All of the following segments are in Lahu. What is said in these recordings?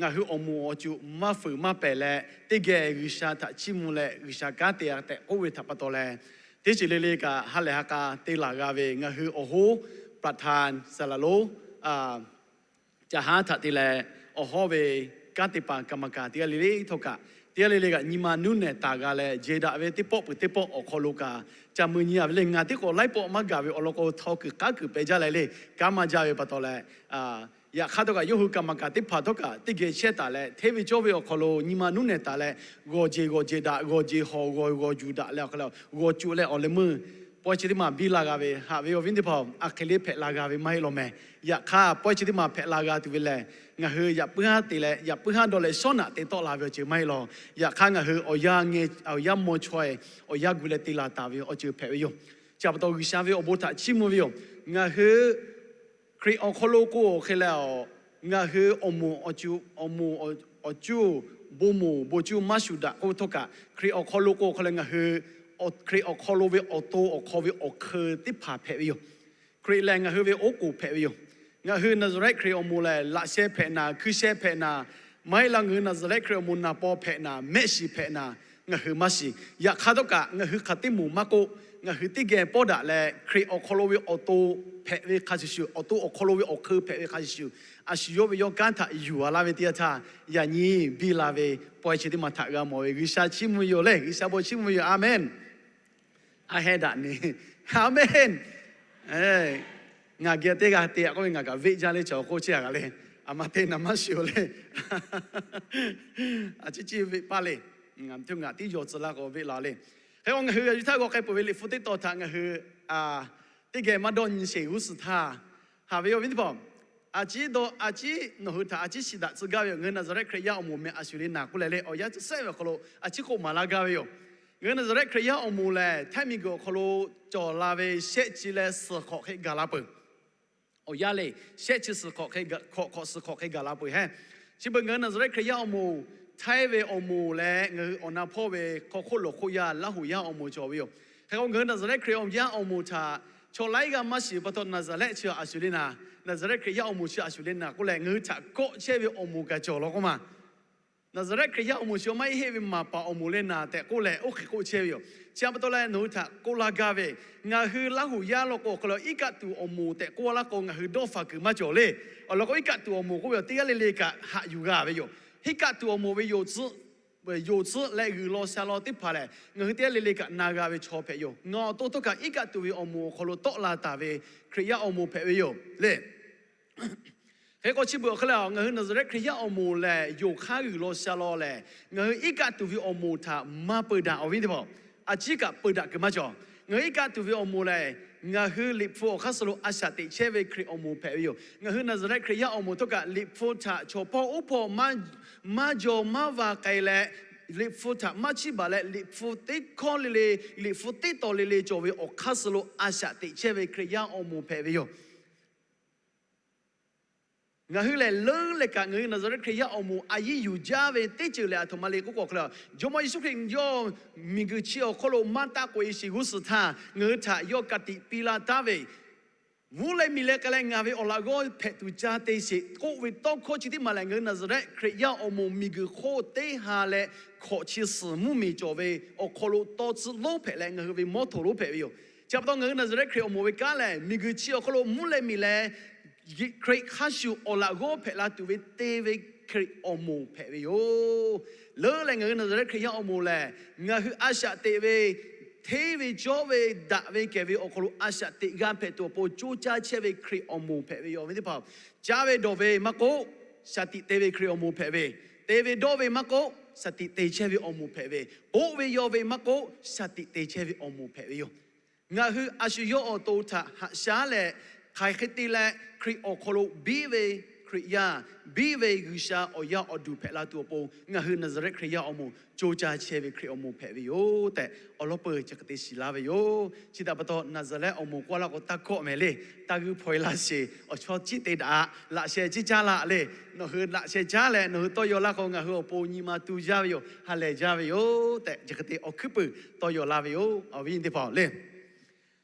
ngaˬ hui awˬ moˍ awˬ cuˬ maˇ fuiˍ maˇ pehˬ leh, teˇ geh G'uiˬsha htaꞈ chiˇ mvuh leh G'uiˬsha kanˉ te tehꞈ k'oˆ ve htaꞈ pa taw leh, teˇ ceuˬ le le kaꞈ ha lehˬ ha k'a te laˬ g'a ve ngaˬ hui awˬ hoˉ ประธาน saˍ laˍ lonˉ caˬ haˉ htaꞈ te leh awˬ hawˉ ve kanˉ te paˍ กรรมการ teˇ g'aˇ le le htawˇ kaꞈ, teˇ g'aˇ le le kaꞈ nyi ma nuˉ nehˬ taˍ g'a leh, jehˬ daꞈ ve teˇ pawˆ peuˬ teˇ pawˆ awˬ hk'aw lo kaꞈ ca mui nyi a ve le. Ngaˬ teˇ k'o laiˉ pawˆ maˇ gaˬ ve awˬ lawn k'o, htaw kuiˬ k'aˉ kuiˬ peh jaˇ leh le, kanˉ maˇ jaˇ ve pa taw leh, yaꞈ hk'aˇ htawˇ kaꞈ yawˇ hui กรรมการ teˇ hpaˍ htawˇ kaꞈ teˇ geh chehˇ taˍ leh, hteˇ ve cawˇ ve awˬ hk'aw lo nyi ma nuˉ nehˬ taˍ leh, g'awˬ jeˬ g'awˬ jeˬ daꞈ, g'awˬ jeˬ hawˬ g'awˬ g'awˬ yuˬ daꞈ leh awˬ hk'aw lo g'awˬ cuˬ leh awˬ leh meuˇ pawehˇ chi teˇ maˬ biˇ la g'a ve haꞈ ve awˬ viˉ teˇ hpaˍ-oˬ, a hk'e le hpehꞈ la g'a ve maˇ heˆ law meh. Yaꞈ hk'aˇ pawehˇ chi teˇ maˬ hpehꞈ la g'a tuˬ ve lehˬ, ngaˬ hui yaꞈ puiˉ haˉ te leh yaꞈ puiˉ haˉ dawˇ leh shawˉ naꞈ te tawˆ la ve awˬ ceuˬ maˇ heˆ law. Yaꞈ hk'aˇ ngaˬ hui awˬ yanˇ ngeh, awˬ yanˇ maw chaweh, awˬ yanˇ gu leh te laˬ taˍ ve awˬ ceuˬ hpehꞈ ve yoˬ. Chi pa taw G'uiˬsha ve awˬ bon htaꞈ chiˇ mvuh ve yoˬ. Ngaˬ hui Hkriꞈ awˬ hk'aw lo k'o hk'e leh, ngaˬ hui awˬ moˍ awˬ cuˬ, awˬ moˍ awˬ cuˇ, bon moˍ bon cuˇ maˇ shuˍ daꞈ k'oˆ ve htawˇ kaꞈ, Hkriꞈ awˬ hk'aw lo k'o hk'e leh ngaˬ hui Hkriꞈ awˬ hk'aw lo ve awˬ to awˬ hk'aw ve awˬ hk'eun teˇ hpaˍ hpehꞈ ve yoˬ. Hkriꞈ lehˬ ngaˬ hui ve oˉ k'oˍ hpehꞈ ve yoˬ. Ngaˬ hui Naˍzaˍrehˆ Hkriꞈ awˬ moˍ lehˬ, laꞈ sheh hpehꞈ naˍ, hkui sheh hpehꞈ naˍ, maˇ heˆ laˇ ngaˬ hui Naˍzaˍrehˆ Hkriꞈ awˬ moˍ naˍ paw hpehꞈ naˍ, mehˆ shiˍ hpehꞈ naˍ, ngaˬ hui maˇ shiˍ. Yaꞈ hk'aˇ htawˇ kaꞈ ngaˬ hui hk'aˬ teˇ moˍ maˇ k'oˆ, ngaˬ hui teˇ geh pawˆ daꞈ leh Hkriꞈ awˬ hk'aw lo ve awˬ to hpehꞈ ve hk'a shuˍ shuˍ, awˬ to awˬ hk'aw lo ve awˬ hk'eun hpehꞈ ve hk'a shuˍ shuˍ, a shu yawˇ ve yawˇ kanˉ htaꞈ yuˬ a laˇ ve teˇ yanˇ htaˇ, yaꞈ nyi biˇ la ve pawehˇ chi teˇ maˬ htaꞈ g'a mawˬ ve G'uiˬsha chiˇ mvuh yoˬ le. G'uiˬsha bon chiˇ mvuh yoˬ. Amen. A heh daꞈ ne. Amen. Ngaˬ geh teˇ g'aˇ te a k'oˆ ve ngaˬ kaꞈ veˆ jaˇ le, chaw k'oˆ chehˇ a g'a le. A ma te naˍ maˇ shuˍ le. A ciˉ ciˉ veˆ paˇ le. Ngaˬ tiˉ yaw tcuh laˇ k'o veˆ la le. Hk'e k'o ngaˬ hui yuˬ htaˇ g'aw k'ai peuˬ ve Liꞈ hpu teˇ tawn htaꞈ ngaˬ hui teˇ geh maˇ dawˇ nyi sheˍ g'uˇ suhˍ htaˇ, haꞈ ve awˬ viˉ teˇ hpaˍ, a ciˉ dawˇ a ciˉ nawˬ hui htaꞈ a ciˉ shiˍ daꞈ tcuh gaˇ ve yoˬ. Ngaˬ hui Naˍzaˍrehˆ Hkriꞈ yaˇ awˬ moˍ meh a shu le naˍ k'oˆ leh le, awˬ yanˇ tcuh sehˆ ve awˬ hk'aw lo a ciˉ k'oˆ maˍ laˇ gaˇ ve yoˬ. Ngaˬ hui Naˍzaˍrehˆ Hkriꞈ yaˇ awˬ moˍ lehˬ, htaiˇ miˬguiˬ awˬ hk'aw lo cawˬ la ve shehˆ chi leh suhˍ hk'awꞈ hk'e gaˬ la peuˬ. Awˬ yanˇ le, shehˆ chi suhˍ hk'awꞈ hk'e, hk'awꞈ hk'awꞈ suhˍ hk'awꞈ hk'e gaˬ la peuˬ hehˉ. Chi beuꞈ ngaˬ hui Naˍzaˍrehˆ Hkriꞈ yaˇ awˬ moˍ, htaiˇ ve awˬ moˍ leh ngaˬ hui awˬ na hpawˇ ve hk'aw hk'oˆ lawˬ hk'oˆ yaˇ Laˇhuˍ yaˇ awˬ moˍ cawˬ ve yoˬ. Hk'e k'o ngaˬ hui Naˍzaˍrehˆ Hkriꞈ yaˇ awˬ moˍ htaꞈ chaw laiˉ g'aˇ maˇ shiˍ pa taw Naˍzaˍrehˆ chi a shu le naˍ, Naˍzaˍrehˆ Hkriꞈ yaˇ awˬ moˍ chi a shu le naˍ k'oˆ leh, ngaˬ hui htaꞈ kawˆ chehˇ ve awˬ moˍ kaꞈ cawˬ law k'oˆ ma. Naˍzaˍrehˆ Hkriꞈ yaˇ awˬ moˍ chi maˇ heˆ ve maˍ paˍ awˬ moˍ le naˍ tehꞈ k'oˆ leh, oˇ hk'e k'oˆ chehˇ ve yoˬ. Chi a pa taw leh nawˬ hui htaꞈ k'oˆ laˇ gaˇ ve, ngaˬ hui Laˇhuˍ yaˇ law k'o awˬ hk'aw lo iˉ kaˆ tuˬ awˬ moˍ tehꞈ k'oˆ laˇ k'o, ngaˬ hui dawˇ faˍ kuiˬ maˇ cawˬ le. Awˬ lawn k'o iˉ kaˆ tuˬ awˬ moˍ k'oˆ ve yoˬ, teˇ g'aˇ le le kaꞈ haꞈ yuˬ g'a ve yoˬ. Iˉ kaˆ tuˬ awˬ moˍ ve yonˍ tcuhˆ, yonˍ tcuhˆ leh g'uiˬ law sha law teˇ hpaˍ lehˬ, ngaˬ hui teˇ g'aˇ le le kaꞈ na g'a ve chaw hpehꞈ yoˬ. Ngaˬ awˬ to htawˇ kaꞈ iˉ kaˆ tuˬ ve awˬ moˍ awˬ hk'aw lo tawˆ la taˍ ve Hkriꞈ yaˇ awˬ moˍ hpehꞈ ve yoˬ le. Hk'e k'o chi beuꞈ awˬ hk'e leh ngaˬ hui Naˍzaˍrehˆ Hkriꞈ yaˇ awˬ moˍ lehˬ, yonˍ hk'aˇ g'uiˬ law sha law lehˬ, ngaˬ hui iˉ kaˆ tuˬ ve awˬ moˍ htaꞈ maˇ peu daꞈ awˬ viˉ teˇ hpaˍ, a ciˉ kaꞈ peu daꞈ kuiˬ maˇ cawˬ. Ngaˬ hui iˉ kaˆ tuˬ ve awˬ moˍ lehˬ, ngaˬ hui Liꞈ hpu awˬ hk'aˇ suh lo a shaꞈ teꞈ chehˇ ve Hkriꞈ awˬ moˍ hpehꞈ ve yoˬ. Ngaˬ hui Naˍzaˍrehˆ Hkriꞈ yaˇ awˬ moˍ htawˇ kaꞈ Liꞈ hpu htaꞈ chaw hpawˇ oˉ hpawˇ maˇ jaw maˇ va k'ai leh, Liꞈ hpu htaꞈ maˇ chiˇ baˬ leh, Liꞈ hpu teˇ hkawˇ le le, Liꞈ hpu teˇ tawn le le cawˬ ve awˬ hk'aˇ suh lo a shaꞈ teꞈ chehˇ ve Hkriꞈ yaˇ awˬ moˍ hpehꞈ ve yoˬ. Ngaˬ hui lehˬ leuˉ leh kaꞈ ngaˬ hui Naˍzaˍrehˆ Hkriꞈ yaˇ awˬ moˍ a yiˉ yuˬ jaˇ ve teˇ ceuˬ lehˬ, a htoꞈ ma le k'oˆ k'o hk'e le, Jawˇmawˇ Yeˍsuˆ Hkriꞈ yawˇ miˬguiˬ chi awˬ hk'oˆ lo maˇ taˆ k'oꞈ e sheˍ g'uˇ suhˍ htaˇ, ngaˬ hui htaꞈ yawˇ ka tiꞈ piˇ laˇ taˉ ve, mvuhˇ leh miˬ leh k'ai leh ngaˬ ve awˬ laꞈ g'awˇ hpehꞈ tuˬ ca te sheˍ k'oˆ ve tawˇ hkawˇ chi teˇ maˬ lehˬ, ngaˬ hui Naˍzaˍrehˆ Hkriꞈ yaˇ awˬ moˍ miˬguiˬ hk'oˆ teˇ ha leh hkawꞈ chi suhˍ mvuhˇmiˬ cawˬ ve awˬ hk'aw lo tawˇ tcuhˆ lonˉ hpehꞈ leh ngaˬ hui ve mawˇ htoꞈ lonˉ hpehꞈ ve yoˬ. Chi pa taw ngaˬ hui Naˍzaˍrehˆ Hkriꞈ awˬ moˍ ve kanˉ lehˬ, miˬguiˬ chi awˬ hk'aw lo mvuhˇ leh miˬ leh Hkriꞈ hk'a shuˍ awˬ laꞈ g'awˇ hpehꞈ la tuˬ ve te ve Hkriꞈ awˬ moˍ hpehꞈ ve yoˬ. Leuˉ leh ngaˬ hui Naˍzaˍrehˆ Hkriꞈ yaˇ awˬ moˍ lehˬ, ngaˬ hui a shaꞈ teꞈ ve, hteˇ ve cawˇ ve daꞈ ve kehˬ ve awˬ hk'aw lo a shaꞈ teꞈ g'a hpehꞈ tuˬ awˬ pon coˇ caˇ chehˇ ve Hkriꞈ awˬ moˍ hpehꞈ ve yoˬ. Awˬ viˉ teˇ hpaˍ, caˇ ve dawˬ ve maˇ k'oˆ, shaˍ tiꞈ te ve Hkriꞈ awˬ moˍ hpehꞈ ve, te ve dawˇ ve maˇ k'oˆ, shaˍ tiꞈ te chehˇ ve awˬ moˍ hpehꞈ ve, k'oˆ ve yaw ve maˇ k'oˆ, shaˍ tiꞈ te chehˇ ve awˬ moˍ hpehꞈ ve yoˬ. Ngaˬ hui a shu yawˇ awˬ to htaꞈ haꞈ shaˉ leh, hk'aˬ hk'e te leh Hkriꞈ awˬ hk'aw lo biˇ ve Hkriꞈ yaˇ, biˇ ve G'uiˬsha awˬ yaˇ awˬ duˬ hpehꞈ la tuˬ awˬ pon, ngaˬ hui Naˍzaˍrehˆ Hkriꞈ yaˇ awˬ moˍ coˇ caˇ chehˇ ve Hkriꞈ awˬ moˍ hpehꞈ ve yoˬ tehꞈ awˬ lawn peuˬ chi hk'e te shiˍ laˇ ve yoˬ. Chi htaꞈ pa taw Naˍzaˍrehˆ awˬ moˍ k'oˆ laˇ k'o taˇ kawˆ mehˍ le. Taˇ g'uiˇ hpaw e laˇ sheˍ, awˬ chawˇ ciˉ te daꞈ, laꞈ sheh ciˉ caˉ laˇ le. Nawˬ hui laꞈ sheh caˉ leh nawˬ hui tawˇ yaw laˇ k'o, ngaˬ hui awˬ pon nyi ma tu jaˇ ve yoˬ, ha lehˬ jaˇ ve yoˬ tehꞈ, chi hk'e te awˬ hkuiˉ puiˍ tawˇ yaw laˇ ve yoˬ, awˬ viˉ teˇ hpaˍ le.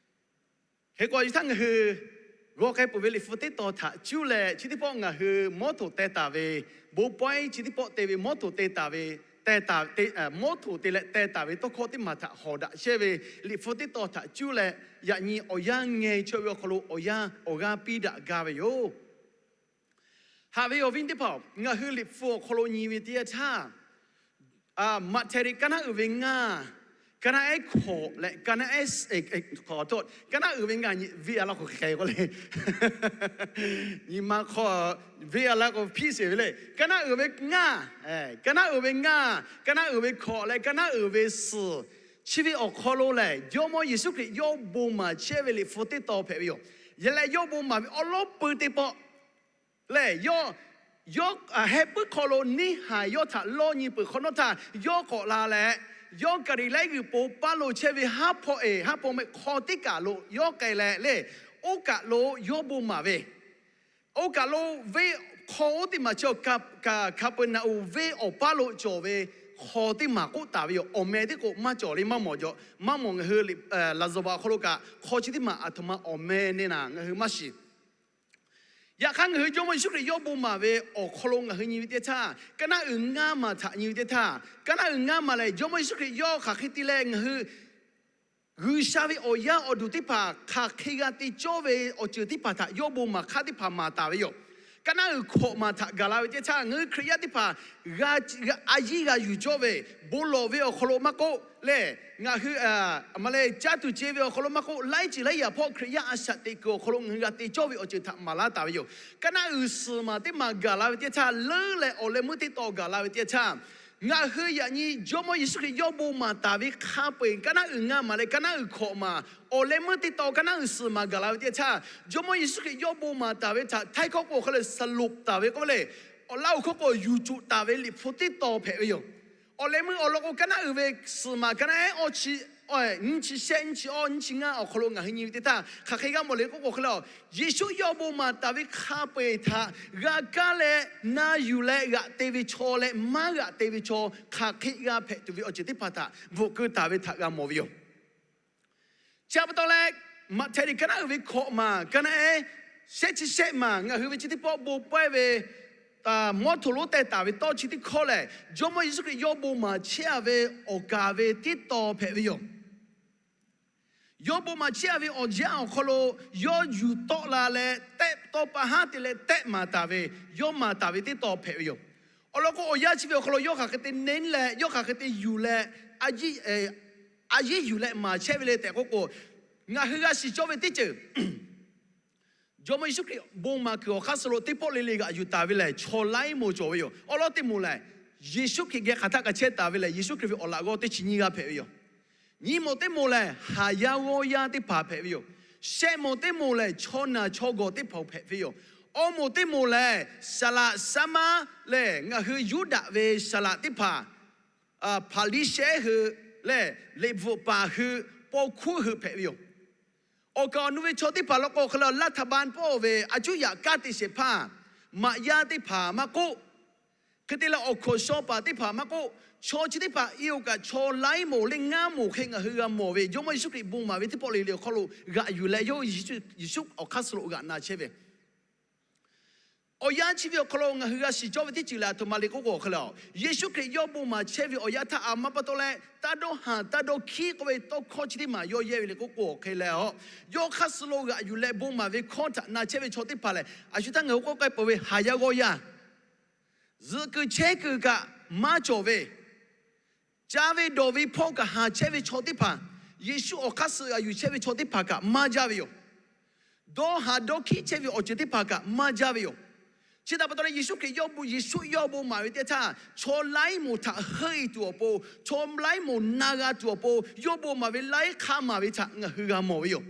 Hk'e k'o, a yuˬ htaˇ ngaˬ hui g'aw k'ai peuˬ ve Liꞈ hpu teˇ tawn htaꞈ cuˇ leh chi teˇ pawˆ ngaˬ hui mawˇ htoꞈ teh taˍ ve, bon pawehˇ chi teˇ pawˆ te ve mawˇ htoꞈ te taˍ ve, teh taˍ, mawˇ htoꞈ te leh teh taˍ ve tawˇ hkawˇ teˇ maˬ htaꞈ hawˍ daꞈ chehˇ ve Liꞈ hpu teˇ tawn htaꞈ cuˇ leh, yaꞈ nyi awˬ yanˇ ngeh chaweh ve awˬ hk'aw lo awˬ yanˇ awˬ g'aˇ piˇ daꞈ gaˇ ve yoˬ. Haꞈ ve awˬ viˉ teˇ hpaˍ-oˬ, ngaˬ hui Liꞈ hpu awˬ hk'aw lo nyi ve teˇ yanˇ htaˇ, Maꞈhtehˍ liꞈ ka naˉ uiˍ ve ngaˇ, ka naˉ ehˉ hkawꞈ leh ka naˉ ehˉ, ka naˉ uiˍ ve ngaˇ nyi ve a la k'o hk'e k'oˆ le. Nyi ma hk'aw ve a la k'o hpiˇ sheˍ ve le. Ka naˉ uiˍ ve ngaˇ, ka naˉ uiˍ ve ngaˇ, ka naˉ uiˍ ve hkawꞈ leh ka naˉ uiˍ ve suhˍ, chi ve awˬ hk'aw lo lehˬ, Jawˇmawˇ Yeˍsuˆ Hkriꞈ yawˇ bon maˍ chehˇ ve Liꞈ hpu teˇ tawn hpehꞈ ve yoˬ. Yaꞈ leh yawˇ bon maˍ ve awˉ lawˉ pui teˇ pawˆ lehˬ, yawˇ, yawˇ heh puiˉ hk'aw lo neˇ haiˬ yawˇ htaꞈ lawˇ nyi peuˬ hk'awꞈ nawˉ htaˇ, yawˇ k'awꞈ la leh, yawˇ Gaˍliˍlehˇ g'uiˬ po paˇ lo chehˇ ve haˉ hpawˇ eˬ, haˉ hpawˇ mehˆ hk'aw teˇ kaˬ lo yawˇ k'ai leh le, oˇ kaˬ lo yawˇ bon maˍ ve, oˇ kaˬ lo venˇ hk'aw oˇ teˇ maˬ chi, Hkaˍpeˍnaˍonˍ venˇ awˬ paˇ lo cawˬ ve hk'aw teˇ maˬ k'oˆ taˍ ve yoˬ. Awˬ meh teˇ k'o maˇ cawˬ le, maˇ mawˬ jaw, maˇ mawˬ. Ngaˬ hui laˍzaˍvaˍ awˬ hk'aw lo kaꞈ hk'aw chi teˇ maˬ aˬ htoꞈ ma awˬ meh neˇ naˍ ngaˬ hui maˇ shiˍ. Yaꞈ hk'aˇ, ngaˬ hui Jawˇmawˇ Yeˍsuˆ Hkriꞈ yawˇ bon maˍ ve awˬ hk'aw lo ngaˬ hui nyi ve teˇ htaˇ, ka naˉ uiˍ ngaˇ maˬ htaꞈ nyi ve teˇ htaˇ, ka naˉ uiˍ ngaˇ maˬ lehˬ, Jawˇmawˇ Yeˍsuˆ Hkriꞈ yawˇ hk'aˬ hk'e te leh ngaˬ hui G'uiˬsha ve awˬ yaˇ awˬ duˬ teˇ hpaˍ hk'aˬ hk'e g'a te cawˇ ve awˬ ceuˬ teˇ hpaˍ htaꞈ yawˇ bon maˍ hk'aˇ teˇ hpaˍ maˍ taˍ ve yoˬ. Ka naˉ uiˍ hkawꞈ maˬ htaꞈ gaˬ la ve teˇ htaˇ, ngaˬ hui Hkriꞈ yaˇ teˇ hpaˍ g'a, a yiˇ g'a yuˬ cawˇ ve, bon lawˬ ve awˬ hk'aw lo maˇ k'oˆ lehˬ, ngaˬ hui a ma le caˇ tuˬ ce ve awˬ hk'aw lo maˇ k'oˆ, laiˉ ceuˬ laiˉ yaꞈ hpawˇ Hkriꞈ yaˇ a shaꞈ teꞈ kuiˬ awˬ hk'aw lo ngaˬ hui g'a te cawˇ ve awˬ ceuˬ htaꞈ maˍ laˇ taˍ ve yoˬ. Ka naˉ uiˍ suhˍ maˬ teˇ maˬ gaˬ la ve teˇ htaˇ, leuˉ leh awˬ leh meuˇ teˇ tawn gaˬ la ve teˇ htaˇ, ngaˬ hui yaꞈ nyi Jawˇmawˇ Yeˍsuˆ Hkriꞈ yawˇ bon maˍ taˍ ve hk'a peu-eˬ, ka naˉ uiˍ ngaˇ maˬ leh ka naˉ uiˍ hkawꞈ maˬ, awˬ leh meuˇ teˇ tawn ka naˉ uiˍ suhˍ maˬ gaˬ la ve teˇ htaˇ, Jawˇmawˇ Yeˍsuˆ Hkriꞈ yawˇ bon maˍ taˍ ve htaꞈ htaiˇ hkawˇ k'o awˬ hk'aw lo สรุป taˍ ve k'oˆ ve le. Awˬ laˇ awˬ hkawˇ k'o yuˬ cuˬ taˍ ve Liꞈ hpu teˇ tawn hpehꞈ ve yoˬ. Awˬ leh meuˇ awˬ lawn k'o, ka naˉ uiˍ ve suhˍ maˬ ka naˉ ehˉ awˇ chi, nyiˇ chi shehˆ, nyiˇ chi awˇ, nyiˇ chi ngaˇ awˬ hk'aw lo ngaˬ hui nyi ve teˇ htaˇ, hk'aˬ hk'e g'a mawˬ le k'oˆ k'o hk'e le, Yeˍsuˆ yawˇ bon maˍ taˍ ve hk'a peu-eˬ htaꞈ g'a kaˇ leh na yuˬ leh g'aꞈ te ve chaw leh maˇ g'aꞈ te ve chaw hk'aˬ hk'e g'a hpehꞈ tuˬ ve awˬ ceuˬ teˇ hpaˍ htaꞈ bvuhꞈ keu taˍ ve htaꞈ g'a mawˬ ve yoˬ. Chi pa taw leh, Maꞈhtehˍ liꞈ ka naˉ uiˍ ve hkawꞈ maˬ ka naˉ ehˉ shehˆ chi shehˆ maˬ ngaˬ hui ve chi teˇ pawˆ bon pawehˇ ve mawˇ htoꞈ lonˉ teh taˍ ve tawˇ chi teˇ hkawˇ lehˬ, Jawˇmawˇ Yeˍsuˆ Hkriꞈ yawˇ bon maˍ chehˇ-a ve awˬ kaˍ ve teˇ tawn hpehꞈ ve yoˬ. Yawˇ bon maˍ chehˇ-a ve awˬ yanˇ awˬ hk'aw lo yawˇ yuˬ tawˆ la leh tehˆ tawˇ pa haˉ te leh tehˆ maˍ taˍ ve, yawˇ maˍ taˍ ve teˇ tawn hpehꞈ ve yoˬ. Awˬ lawn k'o, awˬ yanˇ chi ve awˬ hk'aw lo yawˇ hk'aˬ hk'e te neˇ leh, yawˇ hk'aˬ hk'e te yuˬ leh, a yiˇ yuˬ leh maˍ chehˇ ve le tehꞈ k'oˆ k'o, ngaˬ hui g'a shiˍ cawˇ ve teˇ ceuˬ Jawˇmawˇ Yeˍsuˆ Hkriꞈ bon maˍ kuiˬ awˬ hk'aˇ suh lo teˇ pawˆ le le g'aꞈ yuˬ taˍ ve lehˬ, chaw laiˉ moˍ cawˬ ve yoˬ. Awˬ lawn teˇ moˍ lehˬ, Yeˍsuˆ Hkriꞈ geh hk'aˬ htaˆ kaꞈ chehˇ taˍ ve lehˬ, Yeˍsuˆ Hkriꞈ ve awˬ laꞈ g'awˇ teˇ chi nyiˇ g'aˇ hpehꞈ ve yoˬ. Nyiˇ moˍ teˇ moˍ lehˬ, haˍ yaˇ g'awˇ yaˇ teˇ hpaˍ hpehꞈ ve yoˬ. Shehˆ moˍ teˇ moˍ lehˬ, chaw naˬ chaw gawˬ teˇ hpaˍ hpehꞈ ve yoˬ. Awˇ moˍ teˇ moˍ lehˬ, saˍ laꞈ saˉ maˇ lehˬ ngaˬ hui Yuˇdaꞈ ve saˍ laꞈ teˇ hpaˍ, Hpaˍriˍsehˇ hui lehˬ, liꞈ bvuhꞈ paˍ hui, paw hkuˇ hui hpehꞈ ve yoˬ. Awˬ kaˍ awˬ nu ve chaw teˇ hpaˍ law k'o hk'e le, laˇ htaꞈ ba pawˆ ve a cuˉ yaꞈ kaˇ te shehˍ hpaˇ, maꞈ yaˇ teˇ hpaˍ maˇ k'oˆ, hk'e te leh awˬ hkawnˍ shaw paˍ teˇ hpaˍ maˇ k'oˆ, chaw chi teˇ hpaˍ i-oˬ kaꞈ chaw laiˉ moˍ le ngaˇ moˍ hk'e ngaˬ hui g'a mawˬ ve, Jawˇmawˇ Yeˍsuˆ Hkriꞈ bon maˍ ve teˇ pawˆ le le awˬ hk'aw lo g'aꞈ yuˬ leh yawˇ Yeˍsuˆ, Yeˍsuˆ awˬ hk'aˇ suh lo g'aꞈ na chehˇ ve Awˬ yanˇ chi ve awˬ hk'aw lo ngaˬ hui g'a shiˍ cawˇ ve teˇ ceuˬ lehˬ, a htoꞈ ma le k'oˆ k'o hk'e le, Yeˍsuˆ Hkriꞈ yawˇ bon maˍ chehˇ ve awˬ yanˇ htaˇ, a ma pa taw leh taˇ dawˇ haˍ taˇ dawˇ hkiˉ k'oˆ ve tawˇ hkawˇ chi teˇ maˬ yawˇ yehˇ ve le k'oˆ k'o hk'e le, yawˇ hk'aˇ suh lo g'aꞈ yuˬ leh bon maˍ ve hkawˇ htaꞈ na chehˇ ve chaw teˇ hpaˍ lehˬ, a shu htaˇ ngaˬ hui k'oˆ k'ai peuˬ ve haˍ yaˇ g'awˇ yaˇ, zuhꞈ kuiˬ chehˇ kuiˬ kaꞈ maˇ cawˬ ve, ca ve dawˬ ve hpawˇ kaꞈ haˍ chehˇ ve chaw teˇ hpaˍ, Yeˍsuˆ awˬ hk'aˇ suh g'aꞈ yuˬ chehˇ ve chaw teˇ hpaˍ kaꞈ maˇ jaˇ ve yoˬ. Dawˇ haˍ dawˇ hkiˉ chehˇ ve awˬ ceuˬ teˇ hpaˍ kaꞈ maˇ jaˇ ve yoˬ. Chi htaꞈ pa taw leh Yeˍsuˆ Hkriꞈ yawˇ bon, Yeˍsuˆ yawˇ bon maˍ ve teˇ htaˇ, chaw laiˉ moˍ htaꞈ heuˆ-e tuˬ awˬ pon, chaw laiˉ moˍ na g'a tuˬ awˬ pon, yawˇ bon maˍ ve laiˉ hk'aˇ maˍ ve htaꞈ ngaˬ hui g'a mawˬ ve yoˬ.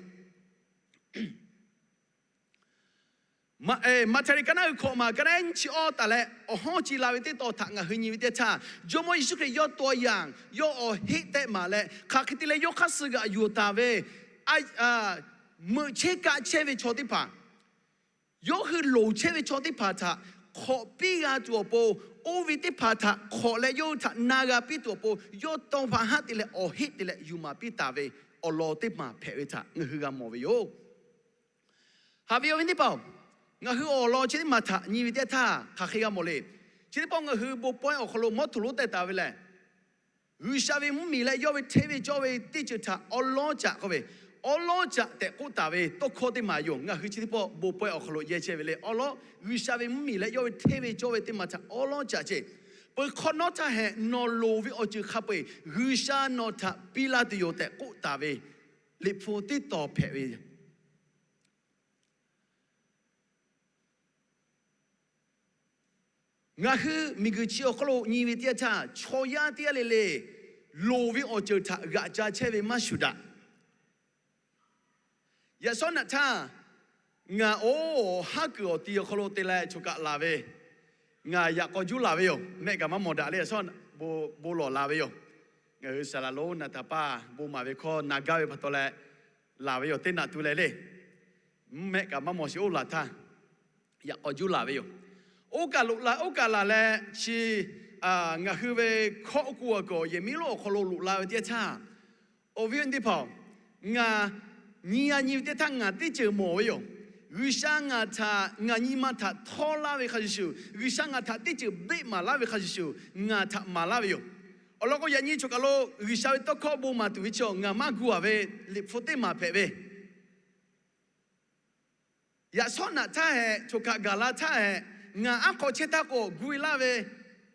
Maꞈhtehˍ liꞈ ka naˉ hui hkawꞈ maˬ ka naˉ nyiˇ chi awˇ taˍ leh awˬ hawˉ chi la ve teˇ tawn htaꞈ ngaˬ hui nyi ve teˇ htaˇ, Jawˇmawˇ Yeˍsuˆ Hkriꞈ yawˇ taw yanˍ yawˇ awˬ heˆ tehˆ maˍ leh, hk'aˬ hk'e te leh yawˇ hk'aˇ suh g'aꞈ yuˬ taˍ ve, meuꞈ chehˇ kaˆ chehˇ ve chaw teˇ hpaˍ, yawˇ hui loˍ chehˇ ve chaw teˇ hpaˍ htaꞈ hk'awꞈ piˇ g'a tuˬ awˬ pon, oˇ ve teˇ hpaˍ htaꞈ hk'awꞈ leh yawˇ hui htaꞈ na g'a piˇ tuˬ awˬ pon, yawˇ tawˇ hpaˍ haˉ te leh awˬ heˆ te leh yuˬ maˍ piˇ taˍ ve awˬ lawn teˇ maˬ hpehꞈ ve htaꞈ ngaˬ hui g'a mawˬ ve yoˬ. Haꞈ ve awˬ viˉ teˇ hpaˍ-oˬ, ngaˬ hui awˬ lawn chi teˇ maˬ htaꞈ nyi ve teˇ htaˇ hk'aˬ hk'e g'a mawˬ le. Chi teˇ pawˆ ngaˬ hui bon pawehˇ awˬ hk'aw lo mawˇ htoꞈ lonˉ tehˬ taˍ ve lehˬ, G'uiˬsha ve mvuhˇmiˬ leh yawˇ ve hteˇ ve cawˇ ve teˇ ceuˬ htaꞈ awˉ lawˉ caꞈ k'oˆ ve, awˉ lawˉ caꞈ tehꞈ k'oˆ taˍ ve tawˇ hkawˇ teˇ maˬ yoˬ. Ngaˬ hui chi teˇ pawˆ bon pawehˇ awˬ hk'aw lo yehˇ chehˇ ve le. Awˉ lawˉ, G'uiˬsha ve mvuhˇmiˬ leh yawˇ ve hteˇ ve cawˇ ve teˇ maˬ htaꞈ awˉ lawˉ caꞈ ce. Peuˬ hk'awꞈ nawˉ htaˇ hehꞈ nawˬ loˍ ve awˬ ceuˬ hk'a peu-eˬ G'uiˬsha nawˬ htaꞈ piˇ laˇ tuˬ yoˬ tehꞈ k'oˆ taˍ ve Liꞈ hpu teˇ tawn hpehꞈ ve yoˬ. Ngaˬ hui miˬguiˬ chi awˬ hk'aw lo nyi ve teˇ yanˇ htaˇ, chaw yaˇ teˇ g'aˇ le le loˍ ve awˬ ceuˬ htaꞈ g'aꞈ ca chehˇ ve maˇ shuˍ daꞈ. Yaꞈ shawˉ naꞈ htaˇ, ngaˬ oˇ haˉ kuiˬ awˬ ti awˬ hk'aw lo te leh choˬ kaꞈ laˬ ve, ngaˬ yaꞈ k'aw juˇ laˬ ve yoˬ. Mehˆ kaꞈ maˇ mawˬ daꞈ le. Yaꞈ shawˉ naꞈ bon bon lawˬ la ve yoˬ. Ngaˬ hui saˍ laˍ lonˉ naˍ taˍ paˇ bon maˍ ve hkawˇ na gaˇ ve pa taw leh, laˬ ve yoˬ. Teˇ naꞈ tu leh le, mehˆ kaꞈ maˇ mawˬ sheˍ oˇ laˬ htaˇ, yaꞈ k'aw juˇ laˬ ve yoˬ. Oˇ kaꞈ loꞈ la, oˇ kaꞈ laˬ leh chi ngaˬ hui ve hkawˇ k'oˆ a kuiˬ awˬ yehˬ miˉ lonˉ awˬ hk'aw lo loꞈ la ve teˇ yanˇ htaˇ, awˬ viˉ awˬ nyi teˇ hpaˍ-oˬ, ngaˬ nyi a nyi ve teˇ htaˇ ngaˬ teˇ ceuˬ mawˬ ve yoˬ. G'uiˬsha ngaˬ htaꞈ ngaˬ nyi ma htaꞈ htawˇ laˇ ve hk'a shuˍ shuˍ, G'uiˬsha ngaˬ htaꞈ teˇ ceuˬ beˆ maˍ laˇ ve hk'a shuˍ shuˍ, ngaˬ htaꞈ maˍ laˇ ve yoˬ. Awˬ lawn k'o, yaꞈ nyi choˬ kaˬ lo G'uiˬsha ve tawˇ hkawˇ bon maˍ tuˬ ve chi ngaˬ maˇ gu a ve Liꞈ hpu teˇ maˬ hpehꞈ ve Yaꞈ shawˉ naꞈ htaˇ hehꞈ, choˬ kaꞈ gaˬ la htaˇ hehꞈ, ngaˬ aˉ hk'aw chehˇ htaˇ k'o gu e laˇ ve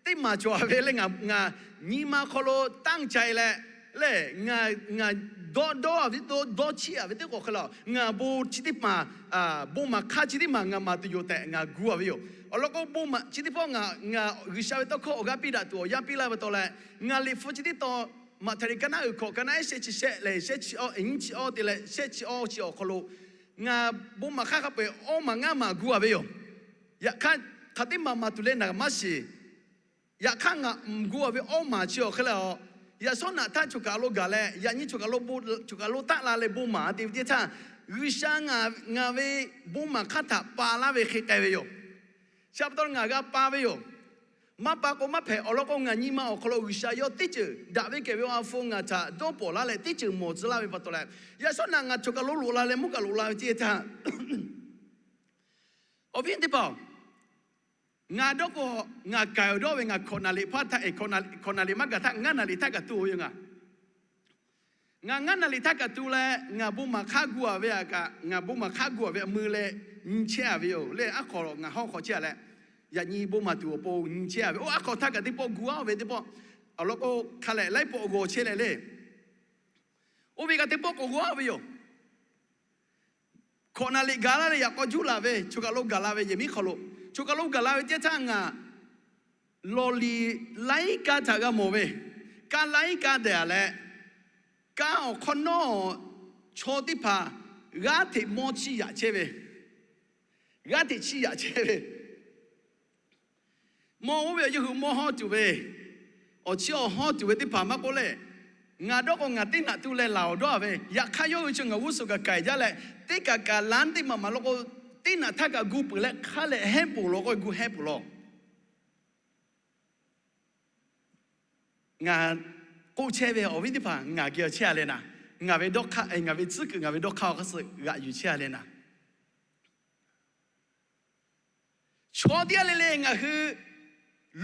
teˇ maˬ cawˬ a ve le. Ngaˬ nyi ma hk'aw lo tanˇ ca e leh le, ngaˬ dawˇ dawˇ a ve, dawˇ chiˇ a ve teˇ k'o hk'e le, ngaˬ bon chi teˇ maˬ, bon maˍ hk'aˇ chi teˇ maˬ ngaˬ maˍ tuˬ yoˬ tehꞈ ngaˬ gu a ve yoˬ. Awˬ lawn k'o, bon maˍ chi teˇ pawˆ ngaˬ ngaˬ G'uiˬsha ve tawˇ hkawˇ awˬ g'aˇ piˇ daꞈ tuˬ awˬ yanˇ piˇ laˇ ve pa taw leh, ngaˬ Liꞈ hpu chi teˇ tawn, Maꞈhtehˍ liꞈ ka naˉ uiˍ hkawꞈ ka naˉ ehˉ shehˆ chi shehˆ leh shehˆ chi awˇ, nyiˇ chi awˇ te leh shehˆ chi awˇ chi awˬ hk'aw lo ngaˬ bon maˍ hk'aˇ hk'a peu-eˬ awˇ maˬ ngaˇ maˬ gu a ve yoˬ. Yaꞈ hk'aˇ, hk'aˬ teˇ maˬ maˍ tuˬ leh naˍ maˇ shiˍ. Yaꞈ hk'aˇ, ngaˬ gu a ve awˇ maˬ chi awˬ hk'e le, yaꞈ shawˉ naꞈ htaˇ choˬ kaˬ lo gaˬ leh, yaꞈ nyi choˬ kaˬ lo, choˬ kaˬ lo taˆ la leh bon maˍ te ve teˇ htaˇ, G'uiˬsha ngaˬ ve bon maˍ hk'aˇ htaꞈ pa laˇ ve hk'e k'ai ve yoˬ. Chi pa taw ngaˬ g'a pa ve yoˬ. Maˇ pa k'o maˇ hpehꞈ. Awˬ lawn k'o, ngaˬ nyi ma awˬ hk'aw lo G'uiˬsha yawˇ teˇ ceuˬ daꞈ ve kehˬ ve awˬ ha hpu ngaˬ htaꞈ dawˇ pawˍ laˇ leh teˇ ceuˬ mawˬ tcuh laˇ ve pa taw leh, yaꞈ shawˉ naꞈ ngaˬ choˬ kaˬ lo loꞈ la leh mvuhˇ kaꞈ loꞈ la ve teˇ htaˇ, awˬ viˉ teˇ hpaˍ-oˬ, ngaˬ dawˇ k'o, ngaˬ kaiˍ awˬ dawˇ ve ngaˬ hkawꞈ naˍ liꞈ hpaˇ htaˇ, hkawꞈ naˍ liꞈ maˇ gaˬ htaˇ ngaˇ naˍ liꞈ htaˇ kaꞈ tuˬ ve yoˬ. Ngaˬ ngaˬ ngaˇ naˍ liꞈ htaˇ kaꞈ tuˬ leh ngaˬ bon maˍ hk'aˇ gu a ve aꞈ kaꞈ, ngaˬ bon maˍ hk'aˇ gu a ve aꞈ mui leh nyi chehˇ a ve yoˬ le. Aˉ hk'aw ngaˬ hawˉ hk'aw chehˇ a leh, yaꞈ nyi bon maˍ tuˬ awˬ pon nyi chehˇ a ve. Oˇ aˉ hk'aw htaˇ kaꞈ teˇ pawˆ gu aˉ ve teˇ pawˆ, awˬ lawn k'o, hk'a lehꞈ laiˉ pawˆ g'aw chehˇ leh le, oˇ ve kaꞈ teˇ pawˆ k'awꞈ g'aw aˉ ve yoˬ. Hkawꞈ naˍ liꞈ gaˬ la leh yaꞈ k'aw juˇ laˬ ve, choˬ kaˬ lo gaˬ la ve yehˬ miˉ hk'aw lo, choˬ kaˬ lo gaˬ la ve teˇ htaˇ ngaˬ lawˬ liˍ laiˉ kaˇ htaꞈ g'a mawˬ ve, kaˇ laiˉ kaˇ dehꞈ a leh, kaˇ awˬ hk'awꞈ nawˉ chaw teˇ hpaˍ g'aˇ hteꞈ mawˇ chiˇ yaꞈ chehˇ ve, g'aˇ hteꞈ chiˇ yaꞈ chehˇ ve, mawˇ oˇ ve awˬ yawˇ hui mawˇ hawˇ tuˬ ve, awˬ chiˇ awˬ hawˇ tuˬ ve teˇ hpaˍ maˇ k'oˆ leh, ngaˬ dawˇ k'o ngaˬ teˇ naꞈ tuˬ leh laˬ awˬ dawˇ a ve, yaꞈ hk'aˇ yawˇ hui chi ngaˬ g'uˇ suhˍ kaꞈ kaiˍ jaˇ leh, teˇ kaꞈ kaꞈ laˇ teˇ maˬ maˬ law k'o, teˇ naꞈ htaˇ kaꞈ gu peuˬ leh hk'a lehꞈ hehˉ peuˬ law k'o gu hehˉ peuˬ law. Ngaˬ k'oˆ chehˇ ve awˬ viˉ teˇ hpaˍ ngaˬ geh awˬ chehˇ a leh naˍ, ngaˬ ve dawˇ hk'aˇ, ngaˬ ve tcuhˉ kuiˬ ngaˬ ve dawˇ hk'aˇ awˬ hk'aˇ suh g'aꞈ yuˬ chehˇ a leh naˍ, chaw teˇ g'aˇ le le ngaˬ hui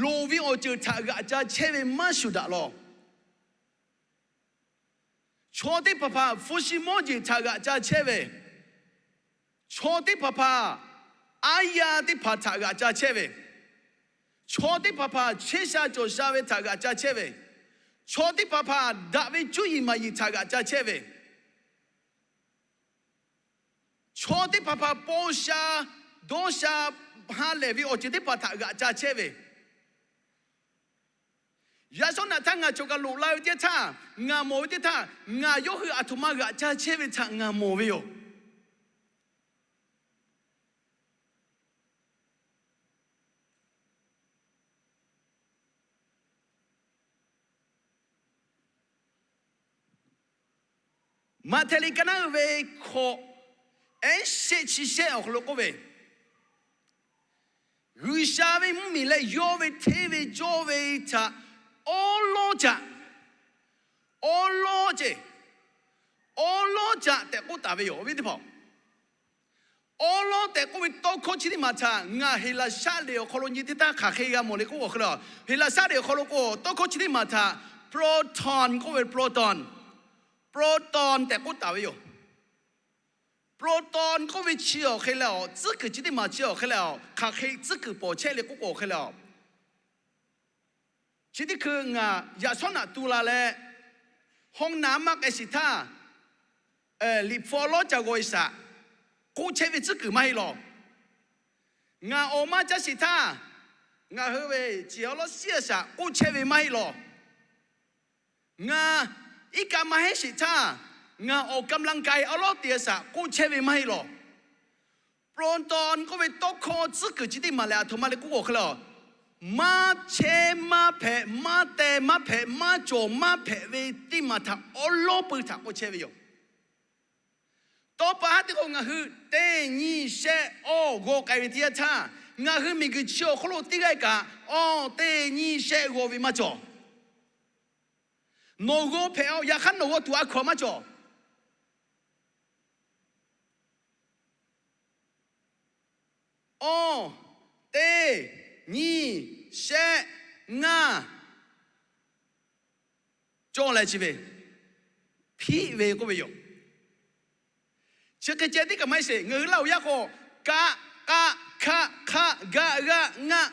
loˍ ve awˬ ceuˬ htaꞈ g'aꞈ ca chehˇ ve maˇ shuˍ daꞈ law. Chaw teˇ hpaˍ hpaˍ hpu shi mawˇ jeˬ htaꞈ g'aꞈ ca chehˇ ve, chaw teˇ hpaˍ hpaˍ aˉ yaˇ teˇ hpaˍ htaꞈ g'aꞈ ca chehˇ ve, chaw teˇ hpaˍ hpaˍ chehˇ sha cawˬ sha ve htaꞈ g'aꞈ ca chehˇ ve, chaw teˇ hpaˍ hpaˍ daꞈ ve cuˇ yiˍ maˍ yiˍ htaꞈ g'aꞈ ca chehˇ ve, chaw teˇ hpaˍ hpaˍ paw sha dawˇ sha ha lehˬ ve awˬ ceuˬ teˇ hpaˍ htaꞈ g'aꞈ ca chehˇ ve, yaꞈ shawˉ naꞈ htaˇ ngaˬ choˬ kaˬ loꞈ la ve teˇ htaˇ, ngaˬ mawˬ ve teˇ htaˇ, ngaˬ yawˇ hui aˬ htoꞈ ma g'aꞈ ca chehˇ ve htaꞈ ngaˬ mawˬ ve yoˬ. Maꞈhtehˍ liꞈ ka naˉ uiˍ ve hkawꞈ ehˉ shehˆ chi shehˆ awˬ hk'aw lo k'oˆ ve, G'uiˬsha ve mvuhˇmiˬ leh yawˇ ve hteˇ ve cawˇ ve htaꞈ awˉ lawˉ caꞈ, awˉ lawˉ ceˇ, awˉ lawˉ caꞈ tehꞈ k'oˆ taˍ ve yoˬ. Awˬ viˉ teˇ hpaˍ, Awˉ lawˉ tehꞈ k'oˆ ve tawˇ hkawˇ chi teˇ maˬ htaꞈ ngaˬ Heˍlaˍsaˆ liꞈ awˬ hk'aw lo nyi teˇ htaˇ hk'aˬ hk'e g'a mawˬ le k'oˆ awˬ hk'e le, Heˍlaˍsaˆ liꞈ awˬ hk'aw lo k'o tawˇ hkawˇ chi teˇ maˬ htaꞈ proton k'oˆ ve proton, proton tehꞈ k'oˆ taˍ ve yoˬ. Proton k'oˆ ve chi awˬ hk'e leh a, tcuhˉ kuiˬ chi teˇ maˬ chi awˬ hk'e leh a, hk'aˬ hk'e tcuhˉ kuiˬ pawˍ chehˇ le k'oˆ k'o awˬ hk'e leh a, chi teˇ hkui ngaˬ yaꞈ shawˉ naꞈ tu la leh, hawˇ naˍ maˇ k'ai sheˍ htaˇ, liꞈ hpu awˉ lawˉ ca g'aw e shaꞈ k'oˆ chehˇ ve tcuhˉ kuiˬ maˇ heˆ lawˬ. Ngaˬ awˬ maˇ caˇ sheˍ htaˇ, ngaˬ hui ve ciˬ awˉ lawˉ shiˉ a shaꞈ k'oˆ chehˇ ve maˇ heˆ lawˬ. Ngaˬ iˉ kaˆ maˇ heˆ sheˍ htaˇ, ngaˬ awˬ กำลังกาย awˉ lawˉ te a shaꞈ k'oˆ chehˇ ve maˇ heˆ lawˬ. Proton k'oˆ ve tawˇ hkawˇ tcuhˉ kuiˬ chi teˇ maˬ lehˬ, a htoꞈ ma le k'oˆ k'o awˬ hk'e le a, maˇ chehˇ maˇ hpehꞈ, maˇ teh maˇ hpehꞈ, maˇ cawˬ maˇ hpehꞈ ve teˇ maˬ htaꞈ awˉ lawˉ pui htaꞈ k'oˆ chehˇ ve yoˬ. Tawˇ pa haˉ teˇ k'o ngaˬ hui teˇ nyi shehˆ awˇ g'aw k'ai ve teˇ yanˇ htaˇ, ngaˬ hui miˬguiˬ chi awˬ hk'oˆ lo teˇ g'aˇ kaꞈ awˇ teˇ nyi shehˆ g'aw ve maˇ cawˬ. Nawˬ g'aw hpehꞈ a, yaꞈ hk'aˇ nawˬ g'aw tuˬ a hkaw a maˇ cawˬ. Awˇ, teˇ, nyi, shehˆ, ngaˇ, cawˇ leh chi ve hpiˆ ve k'oˆ ve yoˬ. Chi hk'e ceh tiˉ kaꞈ maˇ heˆ sheˍ. Ngaˬ hui Laˇ huˍ yaˇ k'o, kaˆ, k'aˆ, hkaˆ, hk'aˆ, gaˆ, g'aˆ, ngaˆ,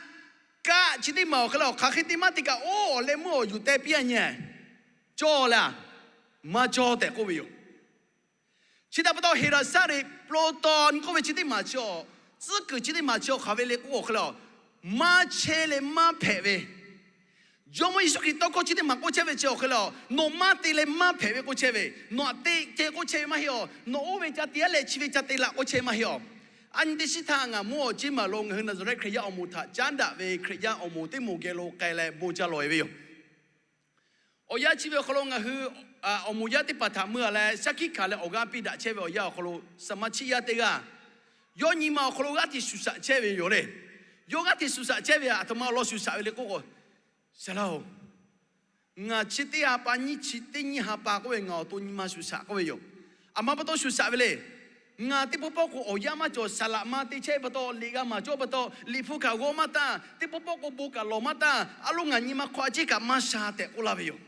kaˆ chi teˇ maˬ awˬ hk'e le a, hk'aˬ hk'e te maˇ te kaꞈ oˇ awˬ leh meuˇ awˬ yuˬ teh piˇ a nyi, cawˇ leh a, maˇ cawˇ tehꞈ k'oˆ ve yoˬ. Chi htaꞈ pa taw Heˍlaˍsaˆ liꞈ proton k'oˆ ve chi teˇ maˬ chi a, tcuhˉ kuiˬ chi teˇ maˬ chi awˬ hk'aˬ ve le k'oˆ awˬ hk'e le a, maˇ chehˇ leh maˇ hpehꞈ ve, Jawˇmawˇ Yeˍsuˆ Hkriꞈ tawˇ hkawˇ chi teˇ maˬ k'oˆ chehˇ ve chi awˬ hk'e le a, nawˬ maˇ te leh maˇ hpehꞈ ve k'oˆ chehˇ ve, nawˬ aꞈ teꞈ ceh k'oˆ chehˇ ve maˇ heˆ a, nawˬ oˇ ve ca te a leh chi ve ca te laꞈ k'oˆ chehˇ ve maˇ heˆ a. A nyi teˇ shiˉ htaˇ ngaˬ mvuhˇ awˬ ceˇ maˬ lo ngaˬ hui Naˍzaˍrehˆ Hkriꞈ yaˇ awˬ moˍ htaꞈ caˉ daꞈ ve Hkriꞈ yaˇ awˬ moˍ teˇ moˍ geh lo k'ai leh bon ca lawˬ e ve yoˬ. Awˬ yanˇ chi ve awˬ hk'aw lo ngaˬ hui awˬ moˍ yaˇ teˇ hpaˍ htaꞈ meuˇ a leh shaˉ hkiˆ hkanˍ leh awˬ g'aˇ piˇ daꞈ chehˇ ve awˬ yanˇ awˬ hk'aw lo สมาชิก yaˇ teˇ g'aˇ yawˇ nyi ma awˬ hk'aw lo g'aˇ hteꞈ shuˍ shaꞈ chehˇ ve yoˬ le. Yawˇ g'aˇ hteꞈ shuˍ shaꞈ chehˇ ve a htoꞈ ma awˬ lawn shuˍ shaꞈ ve le k'oˆ k'o, Saˍ laˇ-oˬ, ngaˬ chi teˇ ha pa nyiˇ chi teˇ nyiˇ ha pa k'oˆ ve ngaˬ awˬ to nyi ma shuˍ shaꞈ k'oˆ ve yoˬ. Aˬ ma pa taw shuˍ shaꞈ ve le. Ngaˬ teˇ pawˆ pawˆ k'o awˬ yanˇ maˇ cawˬ, saˍ laꞈ ma te chehˇ ve pa taw, liꞈ g'a maˍ cawˇ pa taw, liꞈ hpu kaꞈ g'aw maˇ taˇ, teˇ pawˆ pawˆ k'o bon kaꞈ lawˬ maˇ taˇ, a loˉ ngaˬ nyi ma hk'aw a ciˉ kaꞈ maˇ sha tehꞈ k'oˆ laˇ ve yoˬ.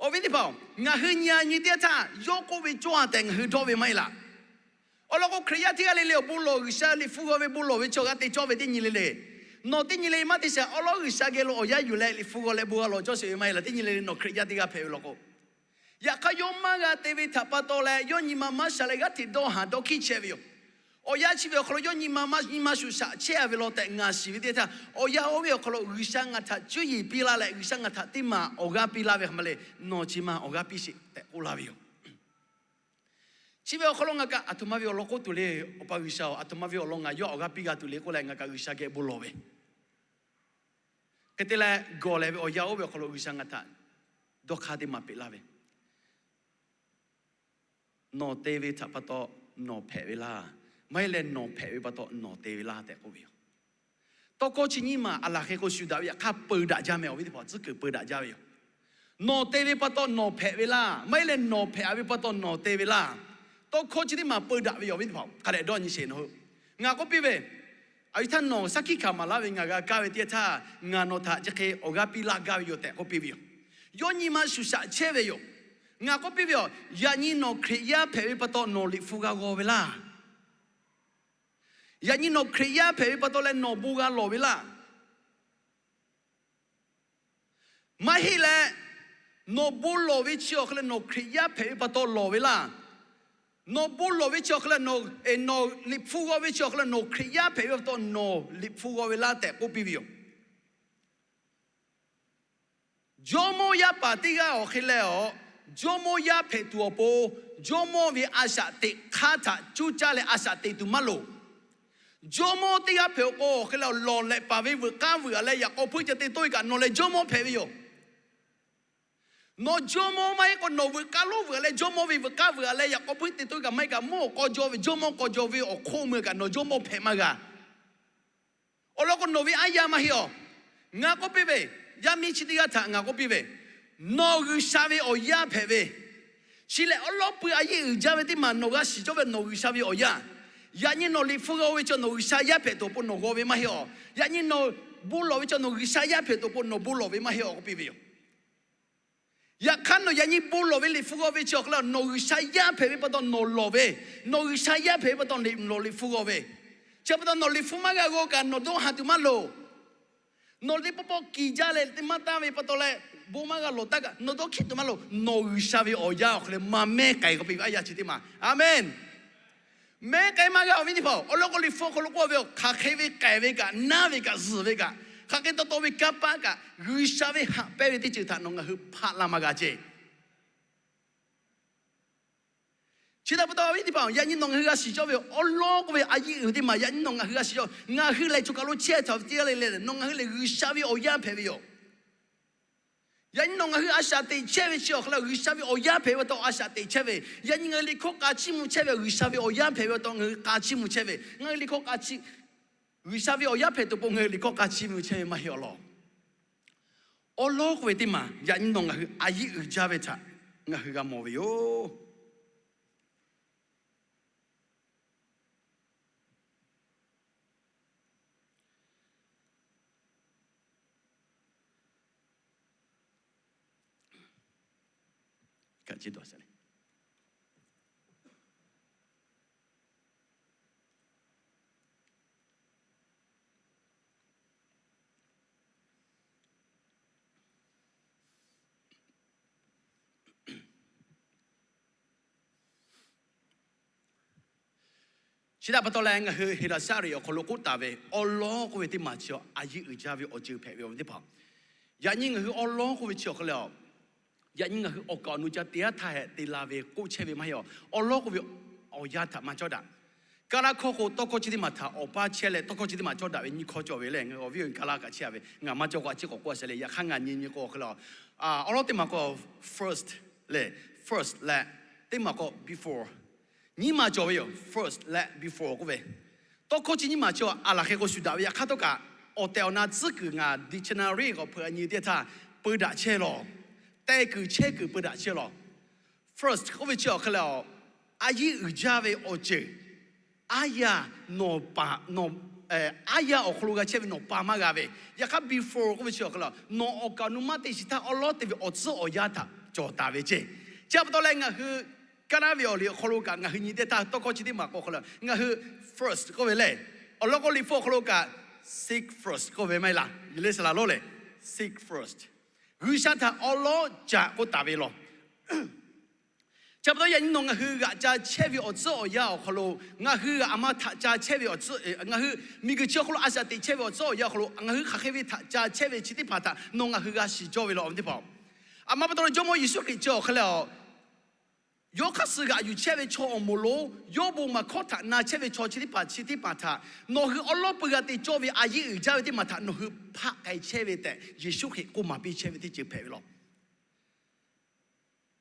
Awˬ viˉ teˇ hpaˍ-oˬ, ngaˬ hui nyi a nyi teˇ yanˇ htaˇ yawˇ k'oˆ ve cawˇ a tehꞈ ngaˬ hui dawˇ ve maˇ heˆ laꞈ. Awˬ lawn k'o Hkriꞈ yaˇ teˇ g'aˇ le le awˬ bon lawˬ, G'uiˬsha liꞈ hpu g'aw ve bon lawˬ ve chaw g'a te cawˇ ve teˇ nyi le le. Nawˬ teˇ nyi le maˇ te shaˍ, awˬ lawn G'uiˬsha geh lo awˬ yanˇ yuˬ leh liꞈ hpu g'aw leh bon g'a lawˬ cawˇ sheˍ ve maˇ heˆ laꞈ. Teˇ nyi le le nawˬ Hkriꞈ yaˇ teˇ g'aˇ hpehꞈ ve law k'o, yaꞈ hk'aˇ yawˇ maˇ g'a te ve htaꞈ pa taw leh yawˇ nyi ma maˇ sha leh g'aˇ hteꞈ dawˇ haˍ dawˇ hkiˇ chehˇ ve yoˬ. Awˬ yanˇ chi ve awˬ hk'aw lo yawˇ nyi ma maˇ nyi ma shuˍ shaꞈ chehˇ a ve law tehꞈ ngaˬ shiˍ ve teˇ htaˇ, awˬ yanˇ oˇ ve awˬ hk'aw lo G'uiˬsha ngaˬ htaꞈ cuˇ yiˍ piˇ laˇ leh G'uiˬsha ngaˬ htaꞈ teˇ maˬ awˬ g'aˇ piˇ laˇ ve hk'e ma le, nawˬ chi ma awˬ g'aˇ piˇ sheˍ tehꞈ k'oˆ laˇ ve yoˬ. Chi ve awˬ hk'aw lo ngaˬ kaꞈ aˬ htoꞈ ma ve awˬ lawn k'oˆ tuˬ le, Awˬ pa G'uiˬsha-oˬ, aˬ htoꞈ ma ve awˬ lawn ngaˬ yawˇ awˬ g'aˇ piˇ g'a tuˬ le k'oˆ leh ngaˬ kaꞈ G'uiˬsha geh bon lawˬ ve. Hk'e te leh gawˬ lehˬ ve awˬ yanˇ oˇ ve awˬ hk'aw lo G'uiˬsha ngaˬ htaꞈ dawˇ hk'aˇ teˇ maˬ peꞈ laˇ ve, nawˬ te ve htaꞈ pa taw nawˬ hpehꞈ ve laˇ, maˇ heˆ leh nawˬ hpehꞈ ve pa taw nawˬ te ve laˇ tehꞈ k'oˆ ve yoˬ. Tawˇ hkawˇ chi nyiˇ maˬ aˬ laˬ hk'e k'o shuˍ daꞈ ve yaꞈ hk'aˇ peu daꞈ jaˇ meh. Awˬ viˉ teˇ hpaˍ tcuhˉ kuiˬ peu daꞈ jaˇ ve yoˬ. Nawˬ te ve pa taw nawˬ hpehꞈ ve laˇ, maˇ heˆ leh nawˬ hpehꞈ ve pa taw nawˬ te ve laˇ. Tawˇ hkawˇ chi teˇ maˬ peu daꞈ ve yoˬ. Awˬ viˉ teˇ hpaˍ hk'a dehꞈ dawˇ nyi sheˍ nawˬ hui. Ngaˬ k'oˆ piˇ ve, a viˉ htaˇ nawˬ shaˉ hkiˆ hkanˍ maˍ laˇ ve ngaˬ g'a kaˇ ve teˇ yanˇ htaˇ ngaˬ nawˬ htaꞈ chi hk'e awˬ g'aˇ piˇ laˇ gaˇ ve yoˬ tehꞈ k'oˆ piˇ ve yoˬ. Yawˇ nyi ma shuˍ shaꞈ chehˇ ve yoˬ. Ngaˬ k'oˆ piˇ ve yoˬ. Yaꞈ nyi nawˬ Hkriꞈ yaˇ hpehꞈ ve pa taw nawˬ liꞈ hpu g'a g'aw ve laˇ. Yaꞈ nyi nawˬ Hkriꞈ yaˇ hpehꞈ ve pa taw leh nawˬ bon g'a lawˬ ve laˇ. Maˇ heˆ leh, nawˬ bon lawˬ ve chi awˬ hk'e leh nawˬ Hkriꞈ yaˇ hpehꞈ ve pa taw lawˬ ve laˇ. Nawˬ bon lawˬ ve chi awˬ hk'e leh nawˬ, nawˬ liꞈ hpu g'aw ve chi awˬ hk'e leh nawˬ Hkriꞈ yaˇ hpehꞈ ve pa taw nawˬ liꞈ hpu g'aw ve laˇ tehꞈ k'oˆ piˇ ve yoˬ. Jawˇmawˇ yaˇ paˍ teˇ g'aˇ awˬ hk'e leh a, jawˇmawˇ yaˇ hpehꞈ tuˬ awˬ pon, jawˇmawˇ ve a shaꞈ teꞈ hk'aˇ htaꞈ cuˇ caˇ leh a shaꞈ teꞈ tuˬ maˇ loˍ. Jawˇmawˇ teˇ g'aˇ hpehꞈ awˬ k'o awˬ hk'e leh lawˬ lehꞈ paˍ ve veuꞈ k'aˇ veuꞈ a leh yaꞈ k'aw hpuiˇ ca te toˇ ve kaꞈ nawˬ lehˬ jawˇmawˇ hpehꞈ ve yoˬ. Nawˬ jawˇmawˇ maˇ heˆ k'o nawˬ veuꞈ k'aˇ lonˉ veuꞈ a leh jawˇmawˇ ve veuꞈ k'aˇ veuꞈ a leh yaꞈ k'aw hpuiˇ te toˇ ve kaꞈ maˇ heˆ kaꞈ mvuhˇ awˬ k'aw jaw ve jawˇmawˇ k'aw jaw ve awˬ hk'oˆ mui kaꞈ nawˬ jawˇmawˇ hpehꞈ maˇ g'a. Awˬ lawn k'o nawˬ ve aˉ yaˇ maˇ heˆ awˬ. Ngaˬ k'oˆ piˇ ve, yaˇ miˇ chi teˇ g'aˇ htaꞈ ngaˬ k'oˆ piˇ ve, nawˬ G'uiˬsha ve awˬ yaˇ hpehꞈ ve, Chi lehˬ, awˉ lawˉ pui a yeˆ uiˍ jaˇ ve teˇ maˬ nawˬ g'a shiˍ cawˇ ve nawˬ G'uiˬsha ve awˬ yanˇ. Yaꞈ nyi nawˬ liꞈ hpu g'aw ve chi nawˬ G'uiˬsha yaˇ hpehꞈ tuˬ awˬ pon nawˬ g'aw ve maˇ heˆ awˬ. Yaꞈ nyi nawˬ bon lawˬ ve chi nawˬ G'uiˬsha yaˇ hpehꞈ tuˬ awˬ pon nawˬ bon lawˬ ve maˇ heˆ awˬ k'oˆ piˇ ve yoˬ. Yaꞈ hk'aˇ, nawˬ yaꞈ nyi bon lawˬ ve liꞈ hpu g'aw ve chi awˬ hk'aw lo nawˬ G'uiˬsha yaˇ hpehꞈ ve pa taw nawˬ lawˬ ve, nawˬ G'uiˬsha yaˇ hpehꞈ ve pa taw nawˬ liꞈ hpu g'aw ve. Chi pa taw nawˬ liꞈ hpu maˇ g'a g'aw kaꞈ nawˬ dawˇ haˍ tuˬ maˇ loˍ. Nawˬ teˇ pawˆ pawˆ kiˬ jaˇ leh teˇ maˇ taˇ ve pa taw leh bon maˇ g'a lawˬ taˇ kaꞈ nawˬ dawˇ hkiˆ tuˬ maˇ loˍ. Nawˬ G'uiˬsha ve awˬ yanˇ awˬ hk'aw lo maˇ mehˉ k'ai k'oˆ piˇ ve aˉ yaˇ chi teˇ maˬ. Aˍmenˍ. Mehˉ k'ai maˇ g'a awˬ viˉ teˇ hpaˍ-oˬ, awˉ lawˉ k'o liꞈ hpu awˬ hk'aw lo k'oˆ ve, hk'aˬ hk'e ve k'ai ve kaꞈ, naˇ ve kaꞈ, zuhˬ ve kaꞈ, hk'aˬ hk'e taw taw ve kanˇ paˆ kaꞈ, G'uiˬsha ve haꞈ pehnˇ ve teˇ ceuˬ htaꞈ nawˬ ngaˬ hui hpaˆ la maˇ g'a ceˇ. Chi htaꞈ pa taw awˬ viˉ teˇ hpaˍ-oˬ, yaꞈ nyi nawˬ ngaˬ hui g'a shiˍ cawˇ ve awˉ lawˉ k'oˆ ve a yeˆ uiˍ ve teˇ maˬ, yaꞈ nyi nawˬ ngaˬ hui g'a shiˍ cawˇ, ngaˬ hui lehˬ choˬ kaˬ lo chehˇ ve htaꞈ teˇ g'aˇ le le, nawˬ ngaˬ hui lehˬ G'uiˬsha ve awˬ yanˇ hpehꞈ ve yoˬ. Yaꞈ nyi nawˬ ngaˬ hui a shaꞈ teꞈ chehˇ ve chi awˬ hk'aw lo G'uiˬsha ve awˬ yanˇ hpehꞈ ve pa taw a shaꞈ teꞈ chehˇ ve, yaꞈ nyi ngaˬ hui liꞈ hkawˇ k'a chiˇ mvuh chehˇ ve G'uiˬsha ve awˬ yanˇ hpehꞈ ve pa taw ngaˬ hui k'a chiˇ mvuh chehˇ ve, ngaˬ hui liꞈ hkawˇ k'a chiˇ, G'uiˬsha ve awˬ yanˇ hpehꞈ tuˬ awˬ pon ngaˬ hui liꞈ hkawˇ k'a chiˇ mvuh chehˇ ve maˇ heˆ awˬ lawn. Awˉ lawˉ k'oˆ ve teˇ maˬ yaꞈ nyi nawˬ ngaˬ hui a yeˆ uiˍ jaˇ ve htaꞈ ngaˬ hui g'a mawˬ ve yoˬ. Chi htaꞈ pa taw leh ngaˬ hui Heˍlaˍsaˆ riˍ awˬ hk'aw lo k'oˆ taˍ ve awˉ lawˉ k'oˆ ve teˇ maˬ chi a yeˆ uiˍ jaˇ ve awˬ ceuˬ hpehꞈ ve awˬ viˉ teˇ hpaˍ. Yaꞈ nyi ngaˬ hui awˉ lawˉ k'oˆ ve chi awˬ hk'aw lo, yaꞈ nyi ngaˬ hui awˬ kaˍ awˬ nu ca te aˉ htaˇ hehꞈ te la ve k'oˆ chehˇ ve maˇ heˆ awˬ. Awˉ lawˉ k'oˆ ve awˬ yanˇ htaꞈ maˇ cawˇ daꞈ. Kaˇlaˇ hkawˇ k'o tawˇ hkawˇ chi teˇ maˬ htaꞈ awˬ paˇ chehˇ leh tawˇ hkawˇ chi teˇ maˬ cawˇ daꞈ ve nyiˇ hkawˇ cawˬ ve lehˬ, ngaˬ hui awˬ viˉ awˬ nyi kaˇlaˇ kaꞈ chehˇ a ve, ngaˬ maˇ cawˇ k'o a ciˉ k'awꞈ k'oˆ a sheh leh, yaꞈ hk'aˇ ngaˬ nyi nyi k'o awˬ hk'aw lo, awˉ lawˉ teˇ maˬ k'o first lehˬ, first leh teˇ maˬ k'o before, nyiˇ maˬ cawˬ ve yoˬ. First leh before k'oˆ ve. Tawˇ hkawˇ chi nyiˇ maˬ chi a laˬ hk'e k'o shuˍ daꞈ ve, yaꞈ hk'aˇ htawˇ kaꞈ awˬ tehˬ awˬ na tcuhˉ kuiˬ ngaˬ dictionary k'awꞈ hpeuꞈ a nyi teˇ htaˇ peu daꞈ chehˇ lawˬ. Teh kuiˬ chehˇ kuiˬ peu daꞈ chehˇ lawˬ. First k'oˆ ve chi awˬ hk'aw lo, a yeˆ uiˍ jaˇ ve awˬ ceuˬ, aˉ yaˇ, nawˬ paˍ, aˉ yaˇ awˬ hk'aw lo g'a chehˇ ve nawˬ pa maˇ g'a ve. Yaꞈ hk'aˇ before k'oˆ ve chi awˬ hk'aw lo, nawˬ awˬ kaˍ awˬ nu maˇ te shiˍ htaˇ awˉ lawˉ te ve awˬ tcuhˉ awˬ yanˇ htaꞈ cawˬ taˍ ve ceˇ. Chi pa taw leh ngaˬ hui kaˇlaˇ ve awˬ liꞈ awˬ hk'aw lo kaꞈ ngaˬ hui nyi teˇ htaˇ tawˇ hkawˇ chi teˇ maˬ k'o awˬ hk'aw lo ngaˬ hui first k'oˆ ve lehˬ, awˬ lawn k'o liꞈ hpu awˬ hk'aw lo kaꞈ seek first k'oˆ ve maˇ heˆ laˇ. Yeˍruˆsaˍlehnˍ lo lehˬ seek first, G'uiˬsha htaꞈ awˉ lawˉ caꞈ k'oˆ taˍ ve lawˬ. Chi pa taw yaꞈ nyi nawˬ ngaˬ hui g'aꞈ ca chehˇ ve awˬ tcuhˉ awˬ yanˇ awˬ hk'aw lo, ngaˬ hui g'aꞈ a ma htaꞈ ca chehˇ ve awˬ tcuhˉ, ngaˬ hui miˬguiˬ chi awˬ hk'aw lo a shaꞈ teꞈ chehˇ ve awˬ tcuhˉ awˬ yanˇ awˬ hk'aw lo ngaˬ hui hk'aˬ hk'e ve htaꞈ ca chehˇ ve chi teˇ hpaˍ htaꞈ nawˬ ngaˬ hui g'a shiˍ cawˇ ve lawˬ ve teˇ hpaˍ. Aˬ ma pa taw leh Jawˇmawˇ Yeˍsuˆ Hkriꞈ chi awˬ hk'aw lo yawˇ hk'aˇ suh g'aꞈ yuˬ chehˇ ve chaw awˬ moˍ lo, yawˇ bon maˍ hkawˇ htaꞈ na chehˇ ve chaw chi teˇ hpaˍ chi teˇ hpaˍ htaꞈ nawˬ hui awˉ lawˉ pui g'a te cawˇ ve a yeˆ uiˍ jaˇ ve teˇ maˬ htaꞈ nawˬ hui hpaˆ k'ai chehˇ ve tehꞈ Yeˍsuˆ Hkriꞈ k'oˆ maˍ piˇ chehˇ ve teˇ ceuˬ hpehꞈ ve lawˬ.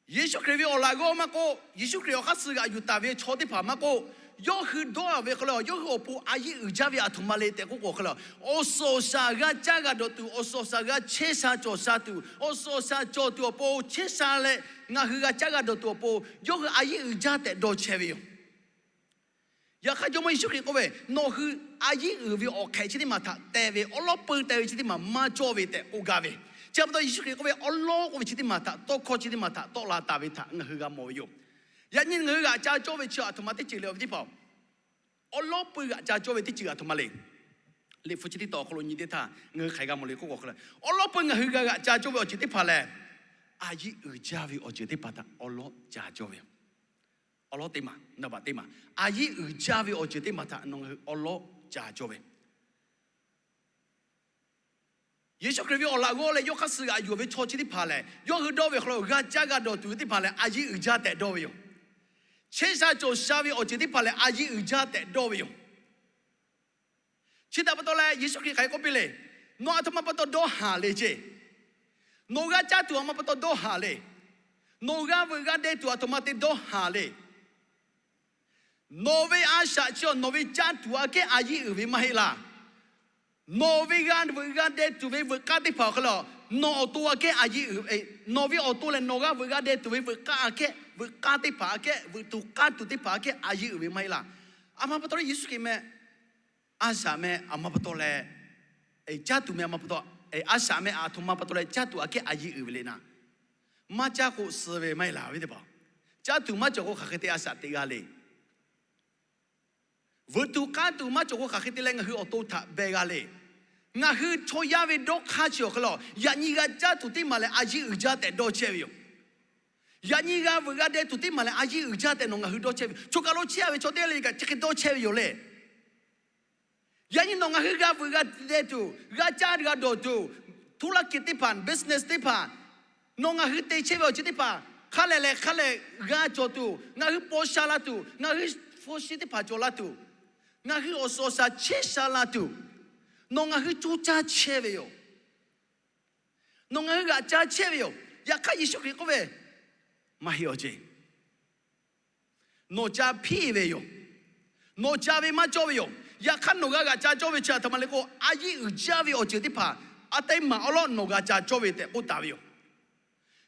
Yeˍsuˆ Hkriꞈ ve awˬ laꞈ g'awˇ maˇ k'oˆ, Yeˍsuˆ Hkriꞈ awˬ hk'aˇ suh g'aꞈ yuˬ taˍ ve chaw teˇ hpaˍ maˇ k'oˆ, yawˇ hui dawˇ a ve hk'aw lo yawˇ hui awˬ pon a yeˆ uiˍ jaˇ ve aˬ htoꞈ ma le tehꞈ k'oˆ k'o awˬ hk'aw lo, awˬ suhˍ awˬ shaˍ g'a caˇ g'a dawˬ tuˬ, awˬ suhˍ awˬ shaˍ g'a chehˇ sha cawˬ sha tuˬ, awˬ suhˍ awˬ shaˍ cawˬ tuˬ awˬ pon chehˇ sha leh ngaˬ hui g'a caˇ g'a dawˬ tuˬ awˬ pon yawˇ hui a yeˆ uiˍ jaˇ tehꞈ dawˇ chehˇ ve yoˬ. Yaꞈ hk'aˇ Jawˇmawˇ Yeˍsuˆ Hkriꞈ k'oˆ ve, nawˬ hui a yeˆ uiˍ ve awˬ hk'ehꞈ chi teˇ maˬ htaꞈ teh ve, awˉ lawˉ pui teh ve chi teˇ maˬ maˇ cawˇ ve tehꞈ k'oˆ gaˇ ve. Chi pa taw Yeˍsuˆ Hkriꞈ k'oˆ ve awˉ lawˉ k'oˆ ve chi teˇ maˬ htaꞈ tawˇ hkawˇ chi teˇ maˬ htaꞈ tawˆ la taˍ ve htaꞈ ngaˬ hui g'a mawˬ ve yoˬ. Yaꞈ nyi ngaˬ hui g'aꞈ ca cawˇ ve chi aˬ htoꞈ ma teˇ ceuˬ le awˬ viˉ teˇ hpaˍ-oˬ, awˉ lawˉ pui g'aꞈ ca cawˇ ve teˇ ceuˬ aˬ htoꞈ ma le. Liꞈ hpu chi teˇ taw awˬ hk'aw lo nyi teˇ htaˇ ngaˬ hui hk'aˬ hk'e g'a mawˬ le k'oˆ k'o awˬ hk'aw lo, awˉ lawˉ pui ngaˬ hui g'a g'aꞈ ca cawˇ ve awˬ ceuˬ teˇ hpaˍ lehˬ, a yeˆ uiˍ jaˇ ve awˬ ceuˬ teˇ hpaˍ htaꞈ awˉ lawˉ ca cawˇ ve yoˬ. Awˉ lawˉ teˇ maˬ, naˍ baꞈ teˇ maˬ, a yeˆ uiˍ jaˇ ve awˬ ceuˬ teˇ maˬ htaꞈ nawˬ ngaˬ hui awˉ lawˉ ca cawˇ ve. Yeˍsuˆ Hkriꞈ ve awˬ laꞈ g'awˇ leh yawˇ hk'aˇ suh g'aꞈ yuˬ ve chaw chi teˇ hpaˍ lehˬ, yawˇ hui dawˇ ve hk'aw lo g'a caˇ g'a dawˬ tuˬ ve teˇ hpaˍ lehˬ, a yeˆ uiˍ jaˇ tehꞈ dawˇ ve yoˬ. Chehˇ sha cawˬ sha ve awˬ ceuˬ teˇ hpaˍ lehˬ, a yeˆ uiˍ jaˇ tehꞈ dawˇ ve yoˬ. Chi htaꞈ pa taw leh Yeˍsuˆ Hkriꞈ hk'aˬ hk'e k'oˆ piˇ le, nawˬ aˬ htoꞈ ma pa taw dawˇ haˍ le ceˇ. Nawˬ g'a caˇ tuˬ aˬ htoꞈ ma pa taw dawˇ haˍ le. Nawˬ g'a veuꞈ g'a deh tuˬ aˬ htoꞈ ma te dawˇ haˍ le. Nawˬ ve a shaꞈ chi awˬ nawˬ ve caˇ tuˬ aꞈ kehˉ a yeˆ uiˍ ve maˇ heˆ laˇ. Nawˬ ve g'a veuꞈ g'a deh tuˬ ve veuꞈ k'aˇ teˇ hpaˍ awˬ hk'aw lo Nawˬ awˬ to aꞈ kehˉ a yeˇ uiˍ, nawˬ ve awˬ to lehˬ nawˬ g'a veuꞈ g'a deh tuˬ ve veuꞈ k'aˇ aꞈ kehˉ, veuꞈ k'aˇ teˇ hpaˍ aꞈ kehˉ, veuꞈ tuˬ k'aˇ tuˬ teˇ hpaˍ aꞈ kehˉ a yeˇ uiˍ ve maˇ heˆ laˇ. A ma pa taw leh Yeˍsuˆ Hkriꞈ meh a shaꞈ meh a ma pa taw leh, caˇ tuˬ meh a ma pa taw, a shaꞈ meh aˬ htoꞈ ma pa taw leh caˇ tuˬ aꞈ kehˉ a yeˇ uiˍ ve le naˍ, maˇ caˇ k'o suh ve maˇ heˆ laˇ ve teˇ hpaˍ. Caˇ tuˬ maˇ cawˬ k'o hk'aˬ hk'e te a shaꞈ teꞈ g'a le. Veuꞈ tuˬ k'aˇ tuˬ maˇ cawˬ k'o hk'aˬ hk'e te leh ngaˬ hui awˬ to htaꞈ beh g'a le. Ngaˬ hui chaw yaˇ ve dawˇ hk'aˇ chi awˬ hk'e lawˬ, yaꞈ nyi g'a caˇ tuˬ teˇ maˬ lehˬ a yeˇ uiˍ jaˇ tehꞈ dawˇ chehˇ ve yoˬ. Yaꞈ nyi g'a veuꞈ g'a deh tuˬ teˇ maˬ lehˬ a yeˇ uiˍ jaˇ tehꞈ nawˬ ngaˬ hui dawˇ chehˇ ve yoˬ. Choˬ kaˬ lo chehˇ a ve chaw teˇ g'aˇ le kaꞈ chi hk'e dawˇ chehˇ ve yoˬ le. Yaꞈ nyi nawˬ ngaˬ hui g'a veuꞈ g'a deh tuˬ, g'a caˇ g'a dawˬ tuˬ, ธุรกิจ teˇ hpaˍ, business teˇ hpaˍ, nawˬ ngaˬ hui te chehˇ ve awˬ ceuˬ teˇ hpaˍ, hk'a lehˬ lehˬ hk'a lehˬ g'a cawˬ tuˬ, ngaˬ hui paw sha la tuˬ, ngaˬ hui hpu shi teˇ hpaˍ cawˬ la tuˬ, ngaˬ hui awˬ suhˍ awˬ shaˍ chehˇ sha la tuˬ, nawˬ ngaˬ hui coˇ caˇ chehˇ ve yoˬ. Nawˬ ngaˬ hui g'aꞈ ca chehˇ ve yoˬ. Yaꞈ hk'aˇ Yeˍsuˆ Hkriꞈ k'oˆ ve, maˇ heˆ awˬ ceˬ. Nawˬ ca hpiˇ ve yoˬ. Nawˬ ca ve maˇ cawˇ ve yoˬ. Yaꞈ hk'aˇ nawˬ g'a g'aꞈ ca cawˇ ve chi aˬ htoꞈ ma le k'o, a yeˇ uiˍ jaˇ ve awˬ ceuˬ teˇ hpaˍ a teˇ maˬ awˉ lawˉ nawˬ g'a ca cawˇ ve tehꞈ k'oˆ taˍ ve yoˬ.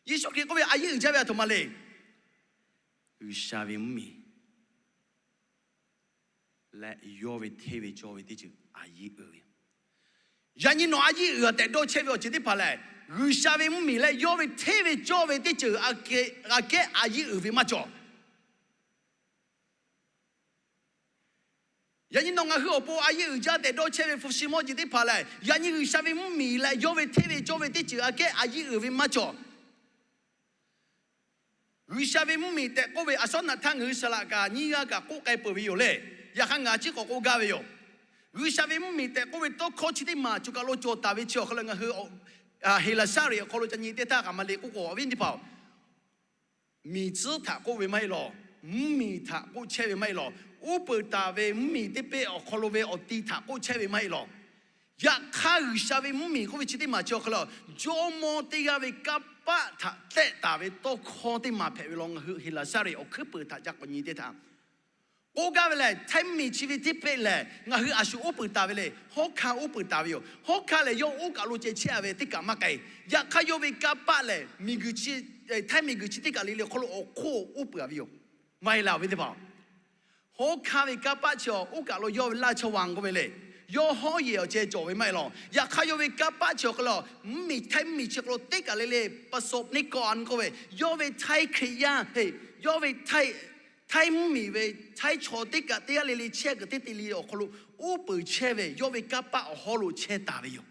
Yeˍsuˆ Hkriꞈ k'oˆ ve a yeˇ uiˍ jaˇ ve aˬ htoꞈ ma le. G'uiˬsha ve mvuhˇmiˬ leh yawˇ ve hteˇ ve cawˇ ve teˇ ceuˬ a yeˇ uiˍ ve. Yaꞈ nyi nawˬ a yeˇ uiˍ a tehꞈ dawˇ chehˇ ve awˬ ceuˬ teˇ hpaˍ lehˬ, G'uiˬsha ve mvuhˇmiˬ leh yawˇ ve hteˇ ve cawˇ ve teˇ ceuˬ aꞈ kehˉ a yeˇ uiˍ ve maˇ cawˬ. Yaꞈ nyi nawˬ ngaˬ hui awˬ pon a yeˇ uiˍ jaˇ tehꞈ dawˇ chehˇ ve hpu shi mawˇ jeˬ teˇ hpaˍ lehˬ, yaꞈ nyi G'uiˬsha ve mvuhˇmiˬ leh yawˇ ve hteˇ ve cawˇ ve teˇ ceuˬ aꞈ kehˉ a yeˇ uiˍ ve maˇ cawˬ. G'uiˬsha ve mvuhˇmiˬ tehꞈ k'oˆ ve a shawˉ naꞈ htaˇ ngaˬ hui saˍ laꞈ kaꞈ nyiˇ g'aˇ kaꞈ k'oˆ k'ai peuˬ ve yoˬ le. Yaꞈ hk'aˇ ngaˬ chi k'awꞈ k'oˆ gaˇ ve yoˬ. G'uiˬsha ve mvuhˇmiˬ tehꞈ k'oˆ ve tawˇ hkawˇ chi teˇ maˬ choˬ kaˬ lo cawˬ taˍ ve chi awˬ hk'aw lo ngaˬ hui Heˍlaˍsaˆ riˍ awˬ hk'aw lo ca nyi teˇ htaˇ kaꞈ maˇ le k'oˆ k'o, awˬ viˉ teˇ hpaˍ-oˬ, miˬ tcuhˉ htaꞈ k'oˆ ve maˇ heˆ lawˬ. Mvuhˇmiˬ htaꞈ k'oˆ chehˇ ve maˇ heˆ lawˬ. Uˉ peunˍ taˍ ve mvuhˇmiˬ teˇ peˆ awˬ hk'aw lo ve awˬ ti htaꞈ k'oˆ chehˇ ve maˇ heˆ lawˬ. Yaꞈ hk'aˇ G'uiˬsha ve mvuhˇmiˬ k'oˆ ve chi teˇ maˬ chi awˬ hk'aw lo, jawˇmawˇ teˇ g'aˇ ve kanˇ paˆ htaꞈ tehˆ taˍ ve tawˇ hkawˇ teˇ maˬ hpehꞈ ve law. Ngaˬ hui Heˍlaˍsaˆ riˍ awˬ hkuiˉ peuˬ htaꞈ ca k'awꞈ nyi teˇ htaˇ, k'oˆ gaˇ ve lehˬ, hteˇ mvuhˇmiˬ chi ve teˇ peˆ lehˬ ngaˬ hui a shu uˉ peunˍ taˍ ve le. Hawˉ hkanˇ uˉ peunˍ taˍ ve yoˬ. Hawˉ hkanˇ lehˬ yawˇ oˇ kaˬ lo ceh chehˇ a ve teˇ kaꞈ maˇ k'ai. Yaꞈ hk'aˇ yawˇ ve kanˇ paˆ lehˬ, miˬguiˬ chi, hteˇ miˬguiˬ chi teˇ kaˬ le le awˬ hk'aw lo awˬ hkoˇ uˉ peunˍ a ve yoˬ. Maˇ heˆ laˇ awˬ viˉ teˇ hpaˍ-oˬ. Hawˉ hkanˇ ve kanˇ paˆ chi awˬ oˇ kaˬ lo yawˇ ve laˇ chaw va k'oˆ ve le. Yawˇ hawˉ yehˬ awˬ ceh cawˬ ve maˇ heˆ lawˬ. Yaꞈ hk'aˇ yawˇ ve kanˇ paˆ chi awˬ hk'aw lo, mvuhˇmiˬ hteˇ mvuhˇmiˬ chi hk'aw lo teˇ kaˬ le le, ประสบนิกร k'oˆ ve, yawˇ ve htaiˇ Hkriꞈ yaˇ, yawˇ ve htaiˇ mvuhˇmiˬ ve htaiˇ chaw teˇ kaˬ teˇ g'aˇ le le chehˇ kuiˬ teˇ te le awˬ hk'aw lo uˉ peunˍ chehˇ ve yawˇ ve kanˇ paˆ awˬ hawˉ lo chehˇ taˍ ve yoˬ.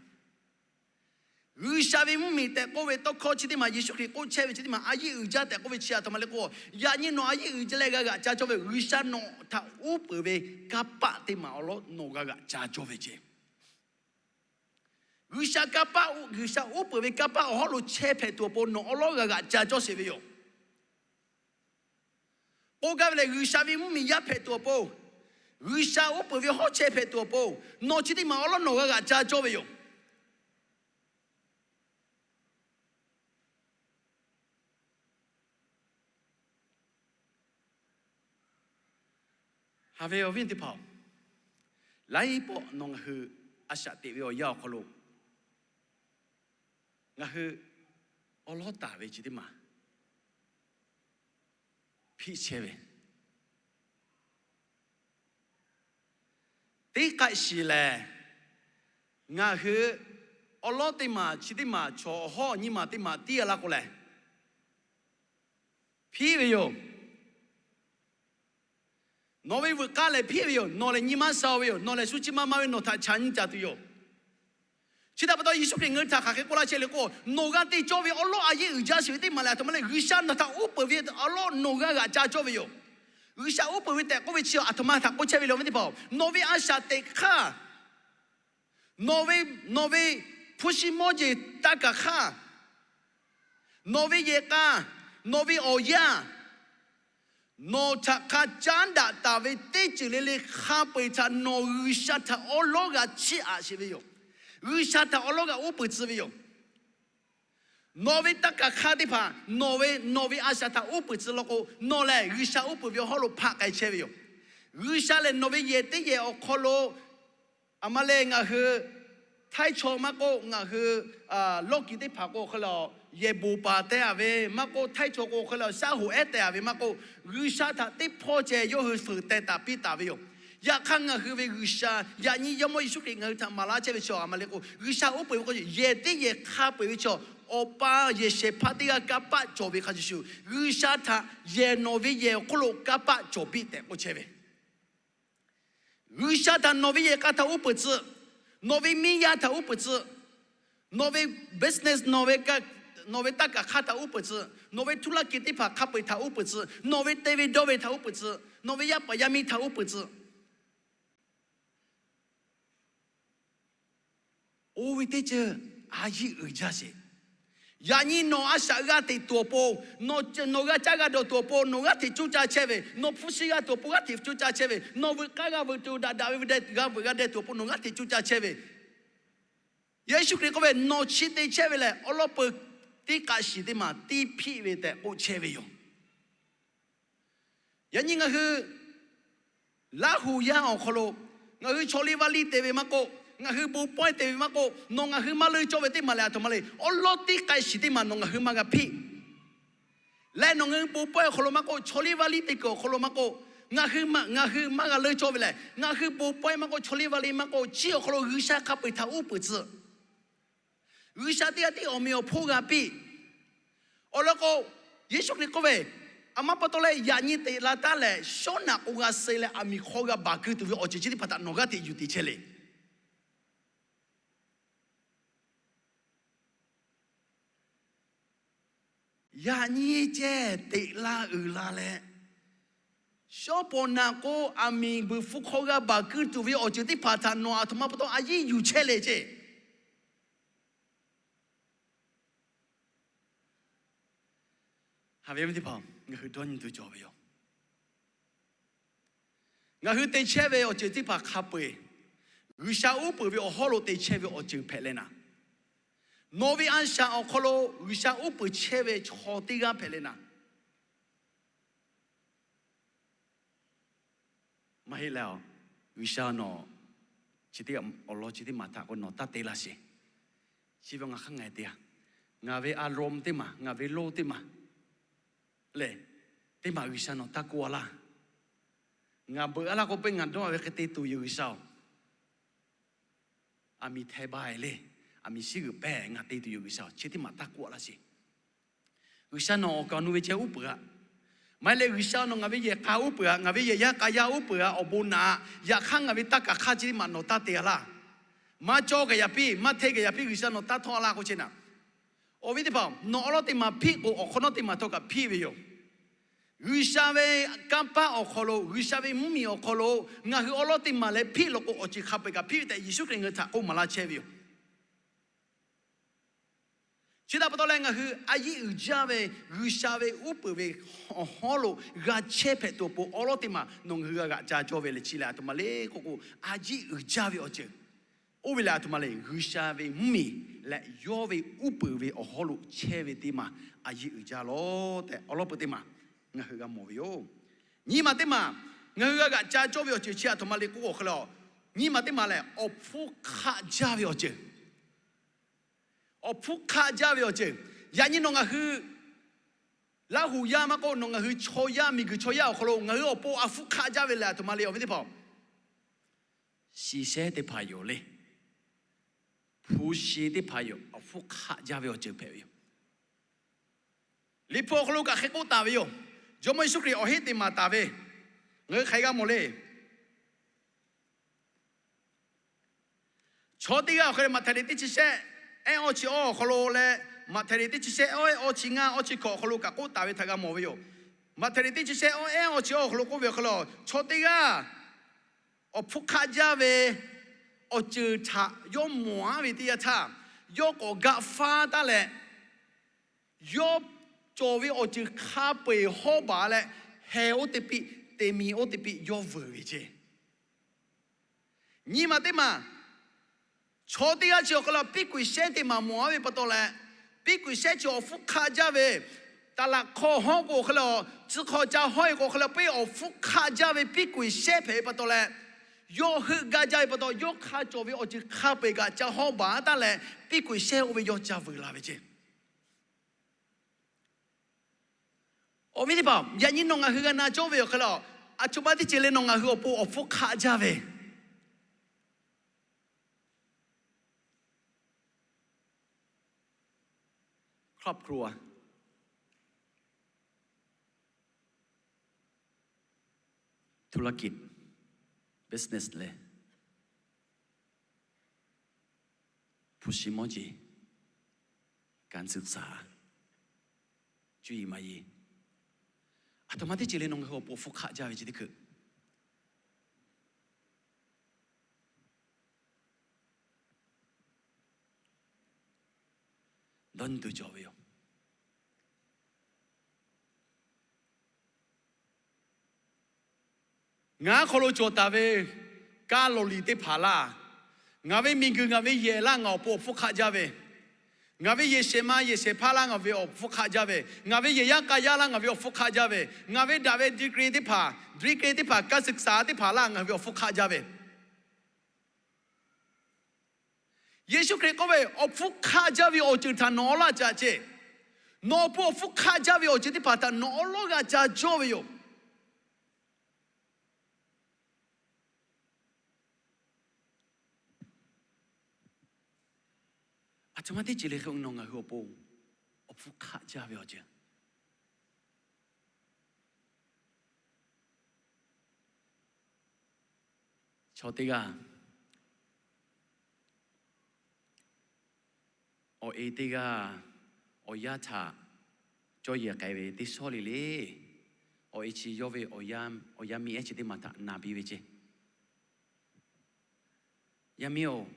G'uiˬsha ve mvuhˇmiˬ tehꞈ k'oˆ ve tawˇ hkawˇ chi teˇ maˬ, Yeˍsuˆ Hkriꞈ k'oˆ chehˇ ve chi teˇ maˬ a yeˇ uiˍ jaˇ tehꞈ k'oˆ ve chi aˬ htoꞈ ma le k'o, yaꞈ nyi nawˬ a yeˇ uiˍ jaˇ leh g'a g'aꞈ ca cawˇ ve G'uiˬsha nawˬ htaꞈ uˉ peunˍ ve kanˇ paˆ teˇ maˬ awˬ lawˉ nawˬ g'a g'aꞈ ca cawˇ ve ceˇ. G'uiˬsha kanˇ paˆ, G'uiˬsha uˉ peunˍ ve kanˇ paˆ awˬ hawˉ lo chehˇ hpehꞈ tuˬ awˬ pon nawˬ awˬ lawˉ g'a g'aꞈ ca cawˇ sheˍ ve yoˬ. K'oˆ gaˇ ve lehˬ, G'uiˬsha ve mvuhˇmiˬ yaˇ hpehꞈ tuˬ awˬ pon, G'uiˬsha uˉ peunˍ ve hawˉ chehˇ hpehꞈ tuˬ awˬ pon, nawˬ chi teˇ maˬ awˬ lawˉ nawˬ g'a g'aꞈ ca cawˇ ve yoˬ. Haꞈ ve awˬ viˉ teˇ hpaˍ-oˬ, laiˉ pawˆ nawˬ ngaˬ hui a shaꞈ teꞈ ve awˬ yanˇ awˬ hk'aw lo ngaˬ hui awˬ lawˉ taˍ ve chi teˇ maˬ hpiˆ chehˇ ve teˇ k'ai shiˍ lehˬ, ngaˬ hui awˬ lawˉ teˇ maˬ chi teˇ maˬ chaw awˬ hawˉ awˬ nyi maˬ teˇ maˬ tiˉ a laˇ k'o lehˬ, hpiˆ ve yoˬ. Nawˬ ve veuꞈ k'aˇ lehˬ hpiˆ ve yoˬ. Nawˬ lehˬ nyi maˇ sha-o ve yoˬ. Nawˬ lehˬ shu chi ma ma ve nawˬ htaꞈ chaꞈ nyi caˍ tuˬ yoˬ. Chi htaꞈ pa taw Yeˍsuˆ Hkriꞈ ngaˬ hui htaꞈ hk'aˬ hk'e k'oˆ laˇ chehˇ le k'o, nawˬ g'a te cawˇ ve awˬ lawˉ a yeˇ uiˍ jaˇ sheˍ ve teˇ maˬ lehˬ, aˬ htoꞈ ma le, G'uiˬsha nawˬ htaꞈ uˉ peunˍ ve awˬ lawˉ nawˬ g'a g'aꞈ ca cawˇ ve yoˬ. G'uiˬsha uˉ peunˍ ve tehꞈ k'oˆ ve chi aˬ htoꞈ ma htaꞈ k'oˆ chehˇ ve le, awˬ viˉ teˇ hpaˍ-oˬ, nawˬ ve a shaꞈ teꞈ hk'aˇ, nawˬ ve, nawˬ ve hpu shi mawˇ jeˬ taˇ kaˬ hk'aˇ, nawˬ ve yehˬ k'a, nawˬ ve awˬ yanˇ, nawˬ htaꞈ hk'a caˉ daꞈ taˍ ve teˇ ceuˬ le le hk'a peu-eˬ htaꞈ nawˬ G'uiˬsha htaꞈ awˉ lawˉ g'a chiˇ aꞈ sheˍ ve yoˬ. G'uiˬsha htaꞈ awˉ lawˉ g'a uˉ peunˍ tcuh ve yoˬ. Nawˬ ve taˇ kaˬ hk'aˇ teˇ hpaˍ nawˬ ve, nawˬ ve a shaꞈ htaꞈ uˉ peunˍ tcuh law k'o, nawˬ lehˬ G'uiˬsha uˉ peunˍ ve awˬ hawˉ lo hpaˆ k'ai chehˇ ve yoˬ. G'uiˬsha lehˬ nawˬ ve yehˬ teˇ yehˬ awˬ hk'aw lo, aˬ ma le ngaˬ hui Htaiˇ chaw maˇ k'oˆ, ngaˬ hui lawˇ kiˍ teˇ hpaˍ k'o hk'e le, yehˬ bon paˍ teh a ve maˇ k'oˆ, Htaiˇ chaw k'o hk'e le, shaˉ hoꞈ ehˉ teh a ve maˇ k'oˆ, G'uiˬsha htaꞈ teˇ hpawˇ ceh yawˇ hui fuiˍ teh taˍ piˇ taˍ ve yoˬ. Yaꞈ hk'aˇ ngaˬ hui ve G'uiˬsha, yaꞈ nyi Jawˇmawˇ Yeˍsuˆ Hkriꞈ ngaˬ hui htaꞈ maˍ laˇ chehˇ ve chaw a ma le k'o, G'uiˬsha uˉ peunˍ ve k'o, yehˬ teˇ yehˬ hk'a peu-eˬ ve chaw, awˬ pa yehˬ shehˍ hpaˇ teˇ g'aˇ kanˇ paˆ cawˬ ve hk'a shuˍ shuˍ, G'uiˬsha htaꞈ yehˬ nawˬ ve yehˬ awˬ hk'oˆ lo kanˇ paˆ cawˬ piˇ tehꞈ k'oˆ chehˇ ve. G'uiˬsha htaꞈ nawˬ ve yehˬ k'a htaꞈ uˉ peunˍ tcuh, nawˬ ve miˇ yaˇ htaꞈ uˉ peunˍ tcuh, nawˬ ve business, nawˬ ve, nawˬ ve taˇ kaˬ hk'aˇ htaꞈ uˉ peunˍ tcuh, nawˬ ve ธุรกิจ teˇ hpaˍ hk'a peu-eˬ htaꞈ uˉ peunˍ tcuh, nawˬ ve te ve dawˇ ve htaꞈ uˉ peunˍ tcuh, nawˬ ve yaˇ paˍ yaˇ miˇ htaꞈ uˉ peunˍ tcuh. Oˇ ve teˇ ceuˬ a yiˇ uiˍ jaˇ sheˍ. Yaꞈ nyi nawˬ a shaꞈ g'a teꞈ tuˬ awˬ pon, nawˬ g'a caˇ g'a dawˬ tuˬ awˬ pon nawˬ g'aˇ hteꞈ coˇ caˇ chehˇ ve, nawˬ hpu shi g'a tuˬ awˬ pon g'aˇ hteꞈ coˇ caˇ chehˇ ve, nawˬ veuꞈ k'aˉ g'a veuꞈ tuˬ daꞈ daꞈ ve g'a veuꞈ g'a deh tuˬ awˬ pon nawˬ g'aˇ hteꞈ coˇ caˇ chehˇ ve, Yeˍsuˆ Hkriꞈ k'oˆ ve, nawˬ chi te chehˇ ve lehˬ awˉ lawˉ peuˬ teˇ k'aˆ shiˍ teˇ maˬ tiˇ hpiˆ ve tehꞈ k'oˆ chehˇ ve yoˬ. Yaꞈ nyi ngaˬ hui Laˇ hu yaˇ awˬ hk'aw lo ngaˬ hui chaw liˇ vaˇ liˇ te ve maˇ k'oˆ, ngaˬ hui bon pawehˇ te ve maˇ k'oˆ, nawˬ ngaˬ hui maˇ leuˇ cawˇ ve teˇ maˬ lehˬ, a htoꞈ ma le, awˉ lawˉ teˇ k'ai shiˍ teˇ maˬ nawˬ ngaˬ hui maˇ g'a hpiˆ. Leh nawˬ ngaˬ hui bon pawehˇ awˬ hk'aw lo maˇ k'oˆ, chaw liˇ vaˇ liˇ te kuiˬ awˬ hk'aw lo maˇ k'oˆ, ngaˬ hui maˇ g'a leuˇ cawˇ ve lehˬ, ngaˬ hui bon pawehˇ maˇ k'oˆ, chaw liˇ vaˇ liˇ maˇ k'oˆ, chi awˬ hk'aw lo G'uiˬsha hk'a peu-eˬ htaꞈ uˉ peunˍ tcuh. G'uiˬsha teˇ g'aˇ tiˉ awˬ meꞈ awˬ hponˇ g'a piˇ. Awˬ lawn k'o, Yeˍsuˆ Hkriꞈ k'oˆ ve, a ma pa taw leh yaꞈ nyi teꞈ la taˉ lehˬ, shawˉ naꞈ k'o g'a suh leh aˬ miˍ hk'aw g'a baˬ keu tuˬ ve awˬ ceuˬ chi teˇ hpaˍ htaꞈ nawˬ g'aˇ hteꞈ yuˬ te chehˇ le. Yaꞈ nyi ceh teꞈ la uiˍ la leh, shawˉ paw naꞈ k'o aˬ miˍ buiˬ hpu hk'aw g'a baˬ keu tuˬ ve awˬ ceuˬ teˇ hpaˍ htaꞈ nawˬ a htoꞈ ma pa taw a yiˇ yuˬ chehˇ le ceh. Haꞈ ve teˇ hpaˍ, ngaˬ hui dawˇ nyi tuˬ cawˬ ve yoˬ. Ngaˬ hui te chehˇ ve awˬ ceuˬ teˇ hpaˍ hk'a peu-eˬ G'uiˬsha uˉ peunˍ ve awˬ hawˉ lo te chehˇ ve awˬ ceuˬ hpehꞈ leh naˍ, nawˬ ve a shaꞈ awˬ hk'aw lo G'uiˬsha uˉ peunˍ chehˇ ve chaw teˇ g'aˇ hpehꞈ leh naˍ, maˇ heˆ leh, G'uiˬsha nawˬ chi teˇ awˬ lawn chi teˇ maˬ htaꞈ k'o nawˬ taˇ te laˇ sheˍ. Chi ve ngaˬ hk'aˇ ngaˬ te a, ngaˬ ve a lom teˇ maˬ, ngaˬ ve loˇ teˇ maˬ lehˬ, teˇ maˬ G'uiˬsha nawˬ taˇ k'oˆ a laˇ. Ngaˬ beuꞈ a laˇ k'o peuˬ ngaˬ dawˇ ve hk'e te tuˬ yoˬ G'uiˬsha-oˬ. Aˬ miˍ hteh ba e le, aˬ miˍ shiˉ g'uiˬ pehˇ ngaˬ te tuˬ yoˬ G'uiˬsha-oˬ, chi teˇ maˬ taˇ k'oˆ a laˇ sheˍ. G'uiˬsha nawˬ awˬ kaˍ awˬ nu ve ceh uˉ peunˍ a. Maˇ heˆ leh G'uiˬsha nawˬ ngaˬ ve yehˬ k'a uˉ peunˍ a, ngaˬ ve yehˬ yaˇ k'a yaˇ uˉ peunˍ a, awˬ bon naꞈ a, yaꞈ hk'aˇ ngaˬ ve taˇ kaˬ hk'aˇ chi teˇ maˬ nawˬ taˇ te a laˇ. Maˇ cawˇ kaꞈ yaꞈ piˇ, maˇ hteˇ kaꞈ yaꞈ piˇ, G'uiˬsha nawˬ taˇ htawˇ a laˇ k'oˆ chehˇ naˍ. Awˬ viˉ teˇ hpaˍ, nawˬ awˉ lawˉ teˇ maˬ hpiˆ k'o awˬ hk'awꞈ nawˉ teˇ maˬ htawˇ kaꞈ hpiˆ ve yoˬ. G'uiˬsha ve kanˇ paˆ awˬ hk'aw lo, G'uiˬsha ve mvuhˇmiˬ awˬ hk'aw lo ngaˬ hui awˉ lawˉ teˇ maˬ leh hpiˆ law k'o awˬ ceuˬ hk'a peu-eˬ kaꞈ hpiˆ ve tehꞈ Yeˍsuˆ Hkriꞈ ngaˬ hui htaꞈ k'oˆ maˍ laˇ chehˇ ve yoˬ. Chi htaꞈ pa taw leh ngaˬ hui a yiˇ uiˍ jaˇ ve G'uiˬsha ve uˉ peunˍ ve awˬ hawˉ lo g'a chehˇ hpehꞈ tuˬ awˬ pon awˉ lawˉ teˇ maˬ nawˬ ngaˬ hui g'a g'aꞈ ca cawˇ ve leh chi leh a htoꞈ ma le k'oˆ k'o, a yiˇ uiˍ jaˇ ve awˬ ceuˬ oˇ ve lehˬ a htoꞈ ma le, G'uiˬsha ve mvuhˇmiˬ leh yawˇ ve uˉ peunˍ ve awˬ hawˉ lo chehˇ ve teˇ maˬ a yiˇ uiˍ jaˇ lawˬ tehꞈ awˉ lawˉ peuˬ teˇ maˬ ngaˬ hui g'a mawˬ ve yoˬ. Nyiˇ maˬ teˇ maˬ ngaˬ hui g'a g'aꞈ ca cawˇ ve awˬ ceuˬ chi a htoꞈ ma le k'oˆ k'o hk'e le, nyiˇ maˬ teˇ maˬ lehˬ awˬ hpfuhˇ hk'aˆ jaˇ ve awˬ ceuˬ. Awˬ hpfuhˇ hk'aˆ jaˇ ve awˬ ceuˬ. Yaꞈ nyi nawˬ ngaˬ hui Laˇ hu yaˇ maˇ k'oˆ, nawˬ ngaˬ hui chaw yaˇ, miˬguiˬ chaw yaˇ awˬ hk'aw lo ngaˬ hui awˬ pon awˬ hpfuhˇ hk'aˆ jaˇ ve lehˬ a htoꞈ ma le awˬ viˉ teˇ hpaˍ, shi shehˉ teˇ hpaˍ yoˬ le. Hpu shi teˇ hpaˍ yoˬ, awˬ hpfuhˇ hk'aˆ jaˇ ve awˬ ceuˬ hpehꞈ ve yoˬ. Liꞈ hpu awˬ hk'aw lo kaꞈ hk'e k'oˆ taˍ ve yoˬ. Jawˇmawˇ Yeˍsuˆ Hkriꞈ awˬ heˆ te maˍ taˍ ve, ngaˬ hui hk'aˬ hk'e g'a mawˬ le. Chaw teˇ g'aˇ awˬ hk'e leh Maꞈhtehˍ liꞈ teˇ chi shehˆ ehˉ awˇ chi awˇ awˬ hk'aw lo leh, Maꞈhtehˍ liꞈ teˇ chi shehˆ ehˉ awˇ chi ngaˇ awˇ chi hkawꞈ awˬ hk'aw lo kaꞈ k'oˆ taˍ ve htaꞈ g'a mawˬ ve yoˬ. Maꞈhtehˍ liꞈ teˇ chi shehˆ ehˉ awˇ ehˉ awˇ chi awˇ awˬ hk'aw lo k'oˆ ve awˬ hk'e le, chaw teˇ g'aˇ awˬ hpfuhˇ hk'aˆ jaˇ ve awˬ ceuˬ htaꞈ yawˇ mawˬ aˉ ve teˇ yanˇ htaˇ, yawˇ k'awꞈ gaꞈ faˇ taˉ leh, yawˇ cawˬ ve awˬ ceuˬ hk'a peu-eˬ hawˉ baˬ leh, heh oˇ teˇ piˆ, te mi oˇ teˇ piˆ yawˇ veuˬ ve ceˇ. Nyi maˬ teˇ maˬ, chaw teˇ g'aˇ chi awˬ hk'aw lo piˇ kuiˬ shehˉ teˇ maˬ mawˬ aˉ ve pa taw leh, piˇ kuiˬ shehˉ chi awˬ hpfuhˇ hk'aˆ jaˇ ve, taˍ laꞈ hk'aw hawˉ k'o awˬ hk'e le, tcuh hk'aw ca hawˉ e k'o awˬ hk'e le, peuˬ awˬ hpfuhˇ hk'aˆ jaˇ ve piˇ kuiˬ shehˉ hpehꞈ ve pa taw leh, yawˇ heuˆ gaˇ jaˇ ve pa taw, yawˇ hk'a cawˬ ve awˬ ceuˬ hk'a peu-eˬ kaꞈ ca hawˇ baˬ taˉ leh, piˇ kuiˬ shehˇ oˇ ve yawˇ ca vuiˬ la ve ceˇ. Awˬ viˉ teˇ hpaˍ, yaꞈ nyi nawˬ ngaˬ hui g'a na cawˇ ve awˬ hk'e le, aˬ htoꞈ ma teˇ ceuˬ le nawˬ ngaˬ hui awˬ pon awˬ hpfuhˇ hk'aˆ jaˇ ve ครอบครัว ธุรกิจ business leh, hpu shi mawˇ jeˬ, การศึกษา, cuˇ yiˍ maˇ yiˍ, aˬ htoꞈ ma teˇ ceuˬ le nawˬ ngaˬ hui awˬ pon awˬ hpfuhˇ hk'aˆ jaˇ ve chi teˇ hkui dawˇ nyi tuˬ cawˬ ve yoˬ. Ngaˬ hk'aw lo cawˬ taˍ ve kaˇ lawˬ liˍ teˇ hpaˍ laˇ, ngaˬ ve miˬguiˬ ngaˬ ve yehˬ laˇ ngaˬ awˬ pon awˬ hpfuhˇ hk'aˆ jaˇ ve, ngaˬ ve yehˬ shehˍ ma yehˬ shehˍ hpaˇ laˇ ngaˬ ve awˬ hpfuhˇ hk'aˆ jaˇ ve, ngaˬ ve yehˬ yaˇ k'a yaˇ laˇ ngaˬ ve awˬ hpfuhˇ hk'aˆ jaˇ ve, ngaˬ ve daꞈ ve ดีกรี teˇ hpaˍ, ดีกรี teˇ hpaˍ การศึกษา teˇ hpaˍ laˇ ngaˬ ve awˬ hpfuhˇ hk'aˆ jaˇ ve Yeˍsuˆ Hkriꞈ k'oˆ ve, awˬ hpfuhˇ hk'aˆ jaˇ ve awˬ ceuˬ htaꞈ nawˬ awˉ lawˉ ca ceˇ. Nawˬ awˬ pon awˬ hpfuhˇ hk'aˆ jaˇ ve awˬ ceuˬ teˇ hpaˍ htaꞈ nawˬ awˉ lawˉ g'a ca cawˇ ve yoˬ. Aˬ htoꞈ ma teˇ ceuˬ le hk'e nawˬ ngaˬ hui awˬ pon awˬ hpfuhˇ hk'aˆ jaˇ ve awˬ ceuˬ Chaw teˇ g'aˇ, awˬ e teˇ g'aˇ, awˬ yaˇ htaꞈ cawˇ yehˬ k'ai ve teˇ shawˉ le le, awˬ e chi yawˇ ve awˬ yaˇ miˇ ehˉ chi teˇ maˬ htaꞈ na piˇ ve ceˇ. Yaˇ miˇ-oˬ,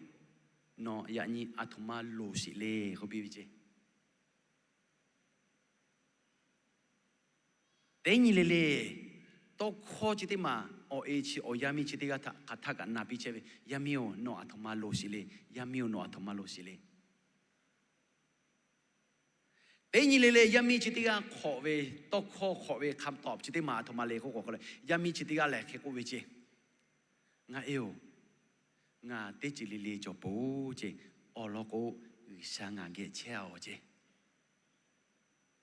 nawˬ yaꞈ nyi aˬ htoꞈ ma loˍ sheˍ le k'oˆ piˇ ve ceˇ. Teˇ nyi le le, tawˇ hkawˇ chi teˇ maˬ awˬ e chi awˬ yaˇ miˇ chi teˇ g'aˇ htaꞈ hk'aˬ htaˇ kaꞈ na piˇ chehˇ ve, Yaˇ miˇ-oˬ, nawˬ aˬ htoꞈ ma loˍ sheˍ le. Yaˇ miˇ-oˬ, nawˬ aˬ htoꞈ ma loˍ sheˍ le. Teˇ nyi le le, yaˇ miˇ chi teˇ g'aˇ hk'awꞈ ve, tawˇ hkawˇ hk'awꞈ ve คำตอบ chi teˇ maˬ aˬ htoꞈ ma le k'oˆ k'o, yaˇ miˇ chi teˇ g'aˇ lehˬ hk'e k'oˆ ve ceˇ, Ngaˬ e-oˬ, ngaˬ teˇ ceuˬ le le cawˬ peuˬ ceˇ. Awˬ lawn k'o, G'uiˬsha ngaˬ geh chehˇ-oˬ ceˇ.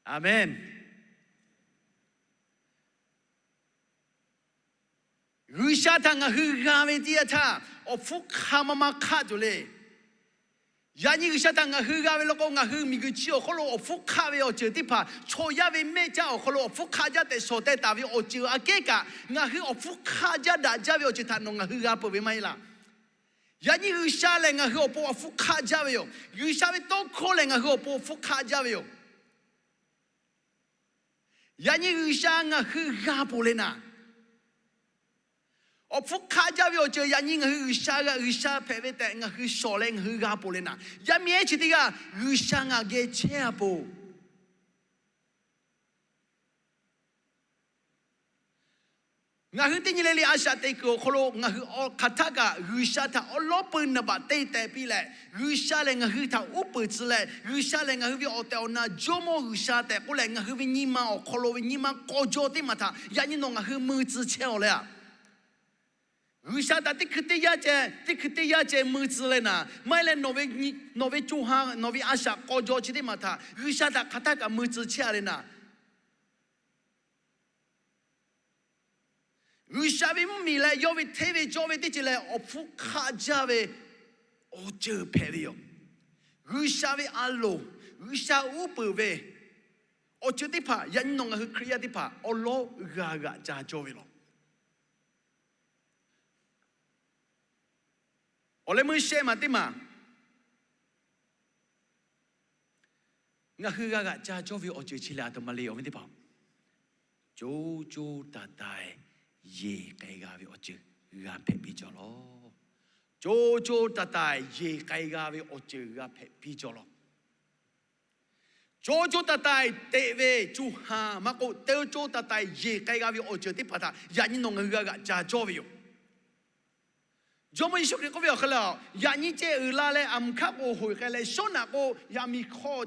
Aˍmenˍ. G'uiˬsha htaꞈ ngaˬ hui g'a ve teˇ yanˇ htaˇ, awˬ hpfuhˇ hk'aˆ maˇ maˇ hk'aˆ tuˬ le. Yaꞈ nyi G'uiˬsha htaꞈ ngaˬ hui g'a ve law k'o, ngaˬ hui miˬguiˬ chi awˬ hk'oˆ lo awˬ hpfuhˇ hk'aˆ ve awˬ ceuˬ teˇ hpaˍ, chaw yaˇ ve mehˆ caˇ awˬ hk'aw lo awˬ hpfuhˇ hk'aˆ jaˇ tehꞈ shawˍ teh taˍ ve awˬ ceuˬ aꞈ kehˉ kaꞈ, ngaˬ hui awˬ hpfuhˇ hk'aˆ jaˇ daꞈ jaˇ ve awˬ ceuˬ htaꞈ nawˬ ngaˬ hui g'a peuˬ ve maˇ heˆ laˇ. Yaꞈ nyi G'uiˬsha lehˬ ngaˬ hui awˬ pon awˬ hpfuhˇ hk'aˆ jaˇ ve yoˬ. G'uiˬsha ve tawˇ hkawˇ lehˬ ngaˬ hui awˬ pon awˬ hpfuhˇ hk'aˆ jaˇ ve yoˬ. Yaꞈ nyi G'uiˬsha ngaˬ hui g'a ponˬ le naˍ, awˬ hpfuhˇ hk'aˆ jaˇ ve awˬ ceuˬ yaꞈ nyi ngaˬ hui G'uiˬsha g'a, G'uiˬsha hpehꞈ ve tehꞈ ngaˬ hui shawˍ leh ngaˬ hui g'a ponˬ le naˍ, yaˇ miˇ ehˉ chi teˇ g'aˇ G'uiˬsha ngaˬ geh chehˇ-a ponˬ. Ngaˬ hui teˇ nyi le le a shaꞈ teꞈ kuiˬ awˬ hk'aw lo ngaˬ hui hk'aˬ htaˇ kaꞈ G'uiˬsha htaꞈ awˉ lawˉ peu naˍ baꞈ te tehꞈ piˇ leh, G'uiˬsha lehˬ ngaˬ hui htaꞈ uˉ peunˍ tcuh leh, G'uiˬsha lehˬ ngaˬ hui ve awˬ tehˬ awˬ na Jawˇmawˇ G'uiˬsha tehꞈ k'oˆ leh, ngaˬ hui ve nyi ma awˬ hk'aw lo ve nyi ma k'aw jaw teˇ maˬ htaꞈ yaꞈ nyi nawˬ ngaˬ hui mui tcuh chehˇ-aw leh a. G'uiˬsha htaꞈ teˇ hkui teˇ yanˇ ceh, teˇ hkui teˇ yanˇ ceh mui tcuh leh naˍ, maˇ heˆ leh nawˬ ve, nawˬ ve co ha, nawˬ ve a shaꞈ k'aw jaw chi teˇ maˬ htaꞈ G'uiˬsha htaꞈ hk'aˬ htaˇ kaꞈ mui tcuh chehˇ-a leh naˍ, G'uiˬsha ve mvuhˇmiˬ leh yawˇ ve hteˇ ve cawˇ ve teˇ ceuˬ lehˬ, awˬ hpfuhˇ hk'aˆ jaˇ ve awˬ ceuˬ hpehꞈ ve yoˬ. G'uiˬsha ve a loˍ, G'uiˬsha uˉ peunˍ ve awˬ ceuˬ teˇ hpaˍ yaꞈ nyi nawˬ ngaˬ hui Hkriꞈ yaˇ teˇ hpaˍ awˉ lawˉ g'a g'aꞈ ca cawˇ ve law. Awˬ leh meuˇ shehˆ maˬ teˇ maˬ ngaˬ hui g'a g'aꞈ ca cawˇ ve awˬ ceuˬ chi lehˬ, aˬ htoꞈ ma le awˬ viˉ teˇ hpaˍ, co co taiˍ taiˍ yeˬ k'ai g'a ve awˬ ceuˬ g'a hpehꞈ piˇ cawˬ law. Co co taiˍ taiˍ yeˬ k'ai g'a ve awˬ ceuˬ g'a hpehꞈ piˇ cawˬ law. Co co taiˍ taiˍ teꞈ ve co ha maˇ k'oˆ, co co taiˍ taiˍ yeˬ k'ai g'a ve awˬ ceuˬ teˇ hpaˍ htaꞈ yaꞈ nyi nawˬ ngaˬ hui g'a g'aꞈ ca cawˇ ve yoˬ. Jawˇmawˇ Yeˍsuˆ Hkriꞈ k'oˆ ve awˬ hk'e leh, yaꞈ nyi ceh uiˍ la leh aˬ mvuhˬ hk'aˆ k'o hoꞈ k'ai leh, shawˉ naꞈ k'o yaꞈ miˍ hk'aw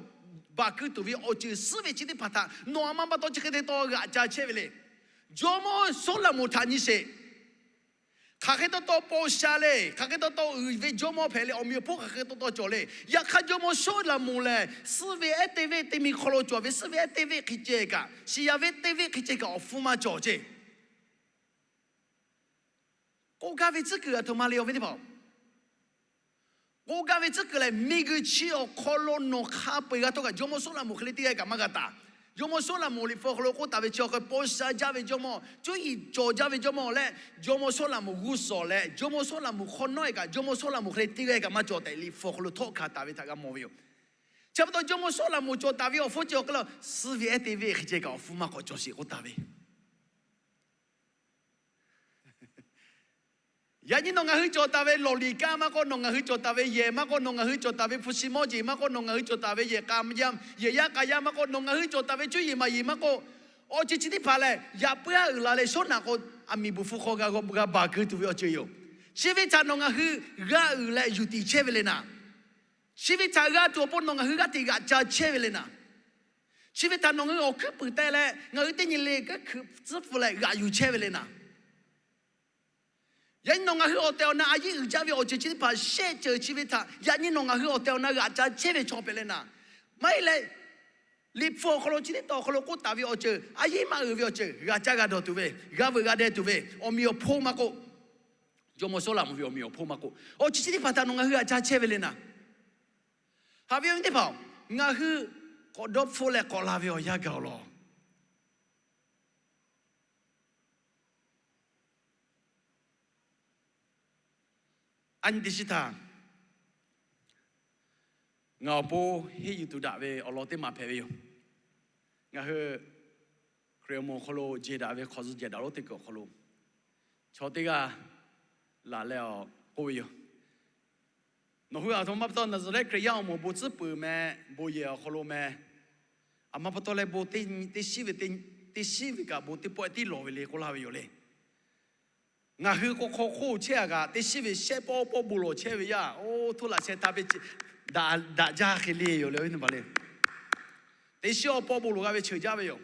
baˬ keu tuˬ ve awˬ ceuˬ suhˉ ve chi teˇ hpaˍ htaꞈ nawˬ aˬ ma pa taw chi hk'e te taw g'aꞈ ca chehˇ ve le. Jawˇmawˇ Sawˉlaꞈmonˍ htaꞈ nyi sheˍ. Hk'aˬ hk'e taw taw paw sha le. Hk'aˬ hk'e taw taw uiˍ ve jawˇmawˇ hpehꞈ le. Awˬ meꞈ awˬ hponˇ hk'aˬ hk'e taw taw cawˬ le. Yaꞈ hk'aˇ jawˇmawˇ Soˉlaꞈmonˍ lehˬ, suhˉ ve ehˉ te ve teˇ miˬ hk'aw lo cawˬ ve suhˉ ve ehˉ te ve hk'e ceh kaꞈ, shiˍ yaˍ ve te ve hk'e ceh kaꞈ awˬ hpfuhˇ maˇ cawˬ ceˇ. K'oˆ gaˇ ve tcuhˉ kuiˬ aˬ htoꞈ ma le, awˬ viˉ teˇ hpaˍ-oˬ. K'oˆ gaˇ ve tcuhˉ kuiˬ lehˬ, miˬguiˬ chi awˬ hk'aw lo nawˬ hk'a peu-eˬ g'a htawˇ kaꞈ, jawˇmawˇ Soˉlaꞈmonˍ hk'e le teˇ g'aˇ kaꞈ maˇ g'a taˍ. Jawˇmawˇ Soˉlaꞈmonˍ Liꞈ hpu awˬ hk'aw lo k'oˆ taˍ ve chi awˬ hk'e paw sha jaˇ ve jawˇmawˇ, cuˇ yiˍ cawˬ jaˇ ve jawˇmawˇ leh, jawˇmawˇ Soˉlaꞈmonˍ g'uˇ suhˍ leh, jawˇmawˇ Soˉlaꞈmonˍ hk'awꞈ nawˉ-e kaꞈ, jawˇmawˇ Soˉlaꞈmonˍ hk'e le teˇ g'aˇ kaꞈ maˇ cawˬ tehꞈ Liꞈ hpu awˬ hk'aw lo htawˆ hkanˍ taˍ ve htaꞈ g'a mawˬ ve yoˬ. Chi pa taw jawˇmawˇ Soˉlaꞈmonˍ cawˬ taˍ ve awˬ hpfuhˇ chi awˬ hk'e le, suhˉ ve ehˉ te ve hk'e ceh kaꞈ awˬ hpfuhˇ maˇ k'awꞈ cawˬ sheˍ k'oˆ taˍ ve. Yaꞈ nyi nawˬ ngaˬ hui cawˬ taˍ ve lawˬ liꞈ kaˇ maˇ k'oˆ, nawˬ ngaˬ hui cawˬ taˍ ve yehˬ maˇ k'oˆ, nawˬ ngaˬ hui cawˬ taˍ ve hpu shi mawˇ jeˬ maˇ k'oˆ, nawˬ ngaˬ hui cawˬ taˍ ve yehˬ k'a yaˇ, yehˬ yaˇ k'a yaˇ maˇ k'oˆ, nawˬ ngaˬ hui cawˬ taˍ ve cuˇ yiˍ maˍ yiˍ maˇ k'oˆ, awˬ ceuˬ chi teˇ hpaˍ lehˬ, yaꞈ puiˉ aˉ uiˍ la leh shawˉ naꞈ k'o, aˬ miˍ buˬ hpu hk'aw g'a baˬ keu tuˬ ve awˬ ceuˬ yoˬ. Chi ve htaꞈ nawˬ ngaˬ hui g'a uiˍ leh yuˬ tiˍ chehˇ ve le naˍ. Chi ve htaꞈ g'a tuˬ awˬ pon nawˬ ngaˬ hui g'aˇ hteꞈ g'aꞈ ca chehˇ ve le naˍ. Chi ve htaꞈ nawˬ ngaˬ hui awˬ hkuiˉ puiˍ teh leh ngaˬ hui teˇ nyi le kuiˉ hkui tcuhˉ pfuhˍ leh g'aꞈ yuˬ chehˇ ve le naˍ. Yaꞈ nyi nawˬ ngaˬ hui awˬ tehˬ awˬ na a yiˉ uiˍ jaˇ ve awˬ ceuˬ chi teˇ hpaˍ shehˆ ceuˬ chi ve htaꞈ yaꞈ nyi nawˬ ngaˬ hui awˬ tehˬ awˬ na g'aꞈ ca chehˇ ve chaw hpehꞈ le naˍ. Maˇ heˆ leh, Liꞈ hpu awˬ hk'aw lo chi teˇ taw awˬ hk'aw lo k'oˆ taˍ ve awˬ ceuˬ a yiˉ maˇ uiˍ ve awˬ ceuˬ g'a caˇ g'a dawˬ tuˬ ve, g'a veuꞈ g'a deh tuˬ ve, awˬ meꞈ awˬ hponˇ maˇ k'oˆ, jawˇmawˇ Soˉlaꞈmonˍ ve awˬ meꞈ awˬ hponˇ maˇ k'oˆ, awˬ ceuˬ chi teˇ hpaˍ htaꞈ nawˬ ngaˬ hui g'aꞈ ca chehˇ ve le naˍ. Haꞈ ve awˬ viˉ teˇ hpaˍ-oˬ, ngaˬ hui k'awꞈ dawˇ hpfuhˆ leh k'awꞈ la ve awˬ yanˇ gaˬ awˬ lawn a nyi teˇ shiˉ htaˇ, ngaˬ awˬ pon henˇ yuˬ tuˬ daꞈ ve awˬ lawn teˇ maˬ hpehꞈ ve yoˬ. Ngaˬ hui Hkriꞈ awˬ moˍ awˬ hk'aw lo jehˬ daꞈ ve hk'awꞈ zuhꞈ jehˬ daꞈ lonˉ teˇ kuiˬ awˬ hk'aw lo, chaw teˇ g'aˇ laˬ leh awˬ k'oˆ ve yoˬ. Nawˬ hui aˬ htoꞈ ma pa taw Naˍzaˍrehˆ Hkriꞈ yaˇ awˬ moˍ bon tcuhˉ peuˬ meh, bon yehˬ awˬ hk'aw lo meh, aˬ ma pa taw leh bon teˇ nyi teˇ shiˉ ve, teˇ shiˉ ve kaꞈ bon teˇ pawˆ tiˉ lawˬ ve le k'oˆ laˇ ve yoˬ le. Ngaˬ hui k'o hk'aw hk'oˆ chehˇ a kaꞈ, teˇ shiˉ ve shehˆ pawˆ pawˆ bon lawˬ chehˇ ve yaˇ, oˇ htoˇ laꞈ sheh htaˇ ve daꞈ daꞈ jaˇ hk'e le yoˬ le, awˬ viˉ teˇ hpaˍ le. Teˇ shiˉ awˬ pawˆ bon lawˬ g'a ve cheuˬ jaˇ ve yoˬ.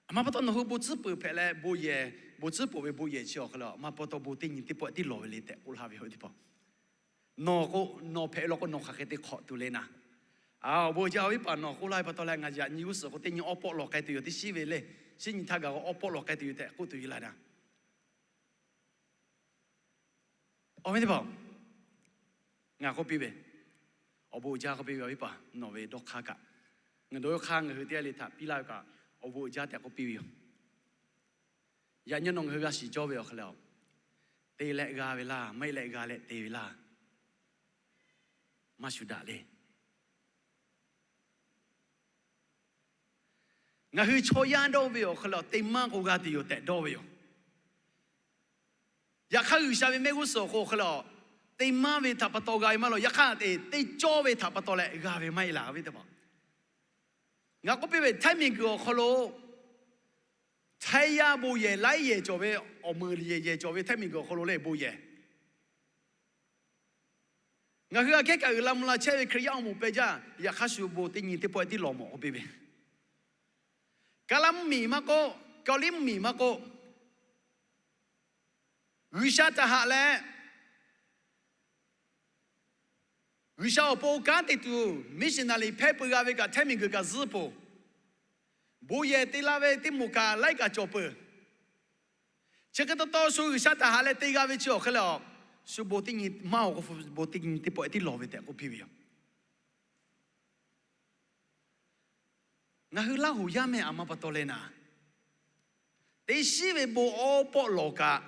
Aˬ ma pa taw nawˬ hui bon tcuhˉ peuˬ hpehꞈ leh bon yehˬ, bon tcuhˉ peuˬ ve bon yehˬ chi awˬ hk'e le, aˬ ma pa taw bon teˇ nyi teˇ pawˆ tiˉ lawˬ ve le tehꞈ k'oˆ laˇ ve yoˬ, awˬ viˉ teˇ hpaˍ. Nawˬ k'o, nawˬ hpehꞈ ve law k'o nawˬ hk'aˬ hk'e te hk'awꞈ tuˬ le naˍ. Awˬ bon uiˍ jaˇ, awˬ viˉ paˍ, nawˬ k'oˆ laˇ ve pa taw leh ngaˬ yaꞈ nyi g'uˇ suhˍ k'o teˇ nyi awˬ pawˆ lawˬ k'ai tuˬ yoˬ, teˇ shiˉ ve le. Shiˉ nyi htaˇ gaˬ k'o awˬ pawˆ lawˬ k'ai tuˬ yoˬ tehꞈ k'oˆ tuˬ yoˬ laˇ naˍ. Awˬ viˉ teˇ hpaˍ, ngaˬ k'oˆ piˇ ve, awˬ bon uiˍ jaˇ k'oˆ piˇ ve, awˬ viˉ paˍ, nawˬ ve dawˇ hk'aˇ kaꞈ, ngaˬ dawˇ hk'aˇ ngaˬ hui teˇ g'aˇ le htaꞈ piˇ laˇ ve kaꞈ, awˬ bon uiˍ jaˇ tehꞈ k'oˆ piˇ ve yoˬ. Yaꞈ nyi nawˬ ngaˬ hui g'a shiˍ cawˇ ve awˬ hk'e le, te leh g'a ve laˇ, maˇ heˆ leh g'a leh te ve laˇ, maˇ shuˍ daꞈ le. Ngaˬ hui chaw yaˇ dawˇ ve awˬ hk'e le, te maˇ k'o g'a tuˬ yoˬ tehꞈ dawˇ ve yoˬ. Yaꞈ hk'aˇ G'uiˬsha ve mehˆ g'uˇ suhˍ awˬ hk'aw lo, te maˇ ve htaꞈ pa taw g'a ve maˇ heˆ law, yaꞈ hk'aˇ te cawˇ ve htaꞈ pa taw leh g'a ve maˇ heˆ laˇ ve teˇ hpaˍ. Ngaˬ k'oˆ piˇ ve, htaiˇ miˬguiˬ awˬ hk'aw lo htaiˇ yaˇ bon yehˬ, laiˉ yehˬ cawˬ ve, awˬ meunˍ yehˬ yehˬ cawˬ ve htaiˇ miˬguiˬ awˬ hk'aw lo leh bon yehˬ. Ngaˬ hui aꞈ kehˉ kaꞈ uiˍ la mvuh la chehˇ ve Hkriꞈ yaˇ awˬ moˍ pehˇ jaˇ. Yaꞈ hk'aˇ shu bon teˇ nyi teˇ pawˆ tiˉ lawˬ mawˬ k'oˆ piˇ ve, Kaˍlaˇ mvuhˇmiˬ maˇ k'oˆ, Kaoˍliˇ mvuhˇmiˬ maˇ k'oˆ, G'uiˬsha htaꞈ haꞈ leh G'uiˬsha awˬ pon kanˉ te tuˬ missionary hpehˇ peuˬ g'a ve kaꞈ htaiˇ miˬguiˬ kaꞈ zuhˆ peuˬ. Bon yehˬ te la ve teˇ moˍ kaꞈ laiˉ kaꞈ cawˬ peuˬ. Chi hk'e taw taw shu G'uiˬsha htaꞈ haꞈ leh te g'a ve chi awˬ hk'e le, shu bon teˇ nyi maˇ awˬ k'o, bon teˇ nyi teˇ pawˆ tiˉ lawˬ ve tehꞈ k'oˆ piˇ ve yoˬ. Ngaˬ hui Laˇ huˍ yaˇ meh aˬ ma pa taw leh naˍ, teˇ shiˉ ve bon awˉ pawˆ lawˬ kaꞈ,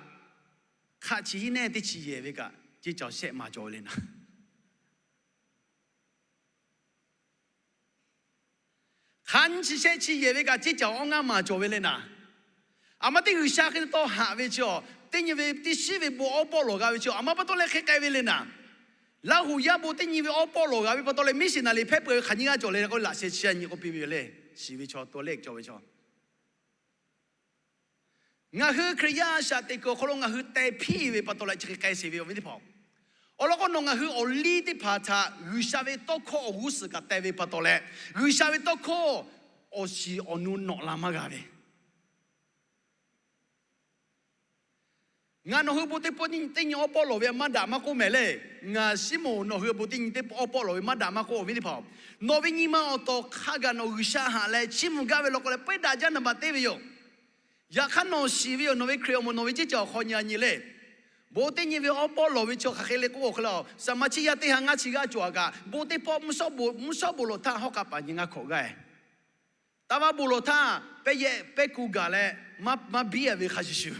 hk'aˆ chi hiˉ neˇ teˇ chi yehˬ ve kaꞈ ceˇ cawˬ shehˆ ma cawˬ ve le naˍ. Hk'aˆ nyiˇ chi shehˆ chi yehˬ ve kaꞈ ceˇ cawˬ awˉ ngaˇ ma cawˬ ve le naˍ. Aˬ ma teˇ G'uiˬsha hk'e te tawˇ haꞈ ve chi awˬ, teˇ nyi ve teˇ shiˉ ve bon awˉ pawˆ lawˬ g'a ve chi awˬ, aˬ ma pa taw leh hk'e k'ai ve le naˍ. Laˇ huˍ yaˇ bon teˇ nyi ve awˉ pawˆ lawˬ g'a ve pa taw leh missionary hpehˇ peuˬ ve hk'aˬ nyiˇ g'aˇ cawˬ le k'o, laꞈ sheh chi a nyi k'oˆ piˇ ve yoˬ le. Shiˍ ve chaw to leh cawˬ ve chaw Ngaˬ hui Hkriꞈ yaˇ a shaꞈ teꞈ kuiˬ awˬ hk'aw lo ngaˬ hui teh hpiˇ ve pa taw leh chi hk'e k'ai sheˍ ve awˬ viˉ teˇ hpaˍ-oˬ. Awˬ lawn k'o, nawˬ ngaˬ hui awˬ liˇ teˇ hpaˍ htaꞈ G'uiˬsha ve tawˇ hkawˇ awˬ g'uˇ suhˍ kaꞈ teh ve pa taw leh, G'uiˬsha ve tawˇ hkawˇ awˬ shiˍ awˬ nu nawꞈ la maˇ g'a ve Ngaˬ nawˬ hui bon teˇ pawˆ teˇ nyi teˇ nyi awˉ pawˆ lawˬ ve maˇ daꞈ maˇ k'oˆ mehˍ le. Ngaˬ Siˉmonˍ nawˬ hui bon teˇ nyi teˇ pawˆ awˉ pawˆ lawˬ ve maˇ daꞈ maˇ k'oˆ, awˬ viˉ teˇ hpaˍ-oˬ. Nawˬ ve nyi ma awˬ tawˍ hk'a gaˬ nawˬ G'uiˬsha haꞈ leh chiˇ mvuh gaˇ ve law k'o leh peuˬ daꞈ jaˇ naˍ baꞈ te ve yoˬ. Yaꞈ hk'aˇ nawˬ shiˍ ve yoˬ, nawˬ ve Hkriꞈ awˬ moˍ nawˬ ve ceˇ caˬ awˬ hk'aw nyi a nyi le. Bon teˇ nyi ve awˉ pawˆ lawˬ ve chi hk'aˬ hk'e le k'oˆ awˬ hk'e le, saˍ maˍ chiˇ yaˇ teˇ ha ngaˇ chi g'aˇ cawˬ a kaꞈ, bon teˇ pawˆ mvuhˇ shawˉ bon lawˬ htaˇ hawˉ k'a paˍ nyi ngaˇ hkawꞈ g'aˇ e. Taˇ vaˇ bon lawˬ htaˇ pehˇ yehˆ pehˇ ku gaˬ leh maˇ biˇ a ve hk'a shuˍ shuˍ,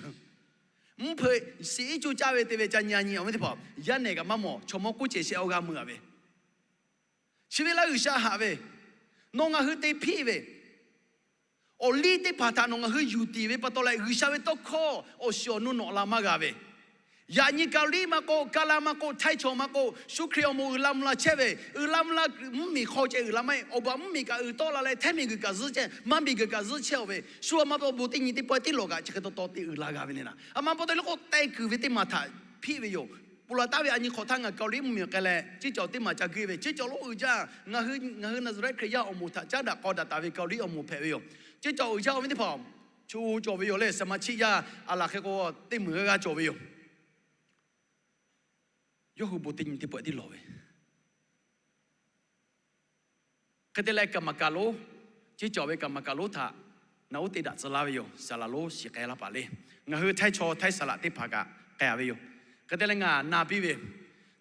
mvuhˇ hpeuꞈ shiˍ iˉ cuˇ caˇ ve te ve ca nyi a nyi, awˬ viˉ teˇ hpaˍ, yaˇ nehˬ kaꞈ maˇ mawˬ, chaw mawˇ k'oˆ cehˬ shehˆ awˬ g'aˇ meuˇ a ve. Chi ve laˇ G'uiˬsha haꞈ ve, nawˬ ngaˬ hui te hpiˆ ve, awˬ liˇ teˇ hpaˍ htaꞈ nawˬ ngaˬ hui yuˬ tiˍ ve pa taw leh G'uiˬsha ve tawˇ hkawˇ awˬ shiˍ awˬ nu nawꞈ la maˇ g'a ve. Yaꞈ nyi Kaˍliˆ maˇ k'oˆ, Kaˇlaˇ maˇ k'oˆ, Htaiˇ chaw maˇ k'oˆ, shu Hkriꞈ awˬ moˍ uiˍ la mvuh la chehˇ ve, uiˍ la mvuh la, mvuhˇmiˬ hk'aw ceh uiˍ la maˇ heˆ. Awˬ baˬ mvuhˇmiˬ kaꞈ uiˍ tawˆ la leh, htaiˇ miˬguiˬ kaꞈ zuhˆ chehˇ, maˇ miˬguiˬ kaꞈ zuhˆ chehˇ-oˬ ve, shu a ma pa bon teˇ nyi teˇ pawˆ tiˉ lawˬ kaꞈ chi hk'e taw taw te uiˍ la g'a ve le naˍ. A ma pa taw le k'o, teh kuiˬ ve teˇ maˬ htaꞈ hpiˆ ve yoˬ. Ponˬ laˬ taˍ ve a nyi hk'awꞈ htaˇ ngaˬ Kaˍliˆ mvuhˇmiˬ k'ai leh, ceˇ caˬ teˇ maˬ ca guˇ ve, ceˇ caˬ lonˉ uiˍ jaˇ. Ngaˬ hui Naˍzaˍrehˆ Hkriꞈ yaˇ awˬ moˍ htaꞈ caˉ daꞈ k'aw daꞈ taˍ ve Kaˍliˆ awˬ moˍ hpehꞈ ve yoˬ. Ceˇ caˬ uiˍ jaˇ, awˬ viˉ teˇ hpaˍ, chu cawˬ ve yoˬ le. Saˍ maˍ chiˇ yaˇ a laˬ hk'e k'o, teˇ meunˍ g'aˇ g'aˇ cawˬ ve yoˬ. Yawˇ hui bon teˇ nyi teˇ pawˆ tiˉ lawˬ ve, hk'e te leh kaˍ maˍ kaˍ lonˉ, ceˇ caˬ ve kaˍ maˍ kaˍ lonˉ htaꞈ naꞈ uˉ te daꞈ tcuh laˇ ve yoˬ. Saˍ laꞈ lonˉ shiˍ k'ai laˇ paˍ le. Ngaˬ hui Htaiˇ chaw Htaiˇ saˍ laꞈ teˇ hpaˍ kaꞈ k'ai a ve yoˬ. Hk'e te leh ngaˬ na piˇ ve,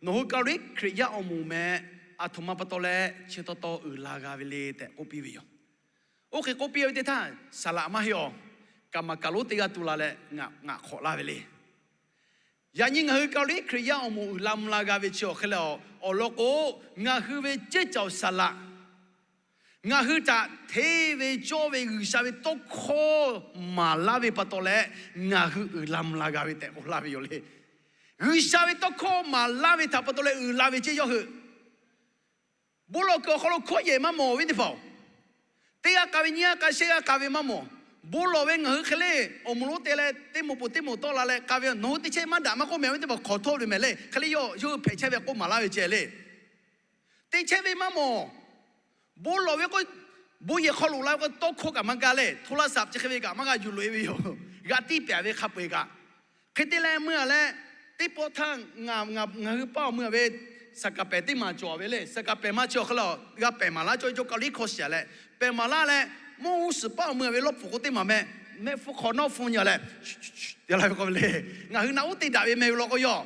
nawˬ hui Kaˍliˆ Hkriꞈ yaˇ awˬ moˍ meh, aˬ htoꞈ ma pa taw leh chi taw taw uiˍ la g'a ve le tehꞈ k'oˆ piˇ ve yoˬ. Oˇ hk'e k'oˆ piˇ ve teˇ htaˇ, saˍ laꞈ maˇ heˆ awˬ, kaˍ maˍ kaˍ lonˉ teˇ g'aˇ tu la leh ngaˬ hk'awꞈ laˇ ve le. Yaꞈ nyi ngaˬ hui Kaˍliˆ Hkriꞈ yaˇ awˬ moˍ uiˍ la mvuh la g'a ve chi awˬ hk'e leh, awˬ lawn k'o, ngaˬ hui ve ceˇ caˬ saˍ laꞈ, ngaˬ hui htaꞈ hteˇ ve cawˇ ve G'uiˬsha ve tawˇ hkawˇ maˍ laˇ ve pa taw leh, ngaˬ hui uiˍ la mvuh la g'a ve tehꞈ k'oˆ laˇ ve yoˬ le. G'uiˬsha ve tawˇ hkawˇ maˍ laˇ ve htaꞈ pa taw leh uiˍ la ve ceˇ yawˇ hui. Bon lawˬ kuiˬ awˬ hk'aw lo hkawˇ yehˬ maˇ mawˬ, awˬ viˉ teˇ hpaˍ-oˬ. Teˇ g'aˇ k'a ve nyiˇ g'aˇ k'a shehˆ g'aˇ k'a ve maˇ mawˬ. Bon lawˬ ve ngaˬ hui hk'e le, awˬ moˍ lonˉ te leh teˇ moˍ peuˬ teˇ moˍ tawˆ la leh k'a ve, nawˬ hui teˇ chehˇ maˇ daꞈ maˇ k'oˆ mehˍ, awˬ viˉ teˇ hpaˍ, hk'awꞈ htawˇ ve mehˍ le. Hk'e le yawˇ yawˇ hui hpehꞈ chehˇ ve k'oˆ maˍ laˇ ve ceh le. Teˇ chehˇ ve maˇ mawˬ. Bon lawˬ ve k'o, bon yehˬ hk'aw loꞈ la ve k'o, tawˇ hkawˇ kaꞈ maˇ gaˇ leh, โทรศัพท์ chi hk'e ve kaꞈ maˇ g'a yuˬ loꞈ e ve yoˬ. G'a tiˇ pehˍ ve hk'a peu-eˬ kaꞈ. Hk'e te leh meuˇ a leh, teˇ pawˆ htaˇ ngaˬ hui paˇ awˬ meuˇ a ve สแกนเปย์ teˇ maˬ cawˬ ve le. สแกนเปย์ maˇ chi awˬ hk'e le, g'a pehˬ maˍ laˇ cawˇ ve cawˇ Kaˍliˆ hkawˇ shiˍ leh, pehˬ maˍ laˇ leh, mvuhˇ huˉ suhˍ paˇ awˬ meuˇ a ve lawˇ pfuhˍ k'o teˇ maˬ meh, mehˆ hpfuhˇ hk'awꞈ nawˉ hpfuhˇ nyi leh, te la ve k'o ve le. Ngaˬ hui naꞈ uˉ te daꞈ ve meh ve law k'o yawˇ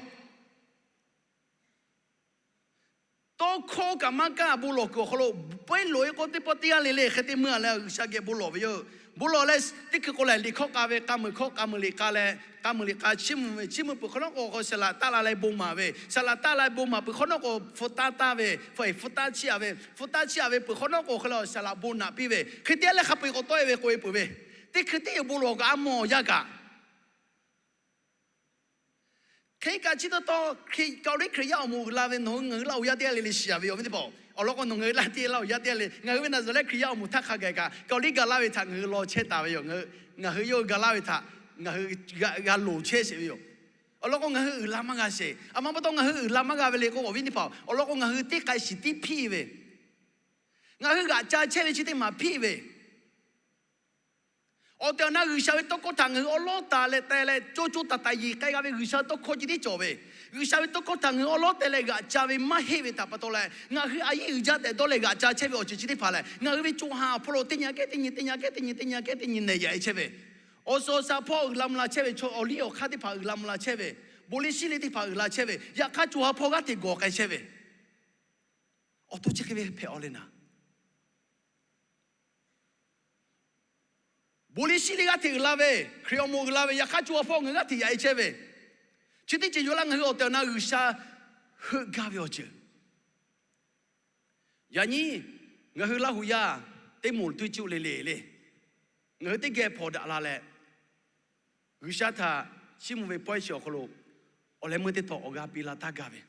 tawˇ hkawˇ kaꞈ maˇ kaˇ, bon lawˬ kuiˬ awˬ hk'aw lo peuˬ loꞈ e k'o teˇ pawˆ teˇ g'aˇ le le. Hk'e te meuˇ a leh G'uiˬsha geh bon lawˬ ve yoˬ. Bon lawˬ leh teˇ hkui k'o lehˬ, liꞈ hkawˇ k'a ve, k'a meuˬ hkawˇ k'a meuˬ liꞈ k'a leh, k'a meuˬ liꞈ k'a chiˇ mvuh ve, chiˇ mvuh peuˬ hk'awꞈ nawˉ k'o, saˍ laꞈ taˆ la leh bon maˍ ve, saˍ laꞈ taˆ la bon maˍ peuˬ hk'awꞈ nawˉ k'o, hpu taˇ taˇ ve, hpu taˇ chiˇ a ve, hpu taˇ chiˇ a ve peuˬ hk'awꞈ nawˉ k'o, hk'e le saˍ laꞈ bon naꞈ piˇ ve, hk'e te leh hk'a peu-eˬ k'awꞈ tawˆ e ve k'oꞈ e peuˬ ve, teˇ hkui teˇ yoˬ bon lawˬ kaꞈ a mawˬ yaˇ kaꞈ Hk'e kaꞈ chi taw taw, Kaˍliˆ Hkriꞈ yaˇ awˬ moˍ uiˍ la ve nawˬ hui ngaˬ hui Laˇ huˍ yaˇ teˇ g'aˇ le le shiˍ a ve yoˬ, awˬ viˉ teˇ hpaˍ. Awˬ lawn k'o, nawˬ ngaˬ hui Laˇ teˇ Laˇ huˍ yaˇ teˇ g'aˇ le, ngaˬ hui ve Naˍzaˍrehˆ Hkriꞈ yaˇ awˬ moˍ htaˇ hk'a gaˬ kaꞈ, Kaˍliˆ ga laˇ ve htaꞈ ngaˬ hui law chehˇ taˍ ve yoˬ. Ngaˬ hui yawˇ hui ga laˇ ve htaꞈ ngaˬ hui g'a loˍ chehˇ sheˍ ve yoˬ. Awˬ lawn k'o, ngaˬ hui uiˍ la maˇ g'a sheˍ. A ma pa taw ngaˬ hui uiˍ la maˇ g'a ve le k'o, awˬ viˉ teˇ hpaˍ, awˬ lawn k'o, ngaˬ hui teˇ k'ai shiˍ tiˉ hpiˇ ve, ngaˬ hui g'aꞈ ca chehˇ ve chi teˇ maˬ hpiˇ ve Awˬ tehˬ awˬ na G'uiˬsha ve tawˇ hkawˇ htaꞈ ngaˬ hui awˉ lawˉ taˍ leh te leh, co co taiˍ taiˍ yeˬ k'ai g'a ve G'uiˬsha ve tawˇ hkawˇ chi tiˉ cawˬ ve, G'uiˬsha ve tawˇ hkawˇ htaꞈ ngaˬ hui awˉ lawˉ te leh g'aꞈ ca ve maˇ heˆ ve htaꞈ pa taw leh, ngaˬ hui a yiˉ uiˍ jaˇ tehꞈ dawˇ leh g'aꞈ ca chehˇ ve awˬ ceuˬ chi teˇ hpaˍ lehˬ, ngaˬ hui ve co ha awˬ hpawˇ lo teˇ nyi aꞈ kehˉ teˇ nyi, teˇ nyi aꞈ kehˉ teˇ nyi, teˇ nyi aꞈ kehˉ teˇ nyi nehˬ yaꞈ e chehˇ ve, awˬ suhˍ awˬ shaˍ hpawˇ uiˍ la mvuh la chehˇ ve, chaw awˬ liˇ awˬ hk'aˇ teˇ hpaˍ uiˍ la mvuh la chehˇ ve, bon liˇ shiˉ liˇ teˇ hpaˍ uiˍ la chehˇ ve, yaꞈ hk'aˇ co ha hpawˇ g'aˇ hteꞈ gawˬ k'ai chehˇ ve, awˬ to chi hk'e ve hpehꞈ a le naˍ. Bon liˇ shiˉ liˇ g'aˇ hteꞈ uiˍ la ve, Hkriꞈ awˬ moˍ uiˍ la ve, yaꞈ hk'aˇ co ha hpawˇ ngaˬ hui g'aˇ hteꞈ yaꞈ e chehˇ ve, chi teˇ ceuˬ yoˬ laˇ. Ngaˬ hui awˬ tehˬ awˬ na G'uiˬsha heuˆ gaˇ ve awˬ ceuˬ. Yaꞈ nyi ngaˬ hui Laˇ huˍ yaˇ teˇ moˍ tuˇ cuˆ le le le, ngaˬ hui teˇ geh hpawnˬ daꞈ la leh, G'uiˬsha htaꞈ chiˇ mvuh ve pawehˇ chi awˬ hk'aw lo awˬ leh meuˇ teˇ taw awˬ g'aˇ piˇ laˇ taˇ gaˇ ve,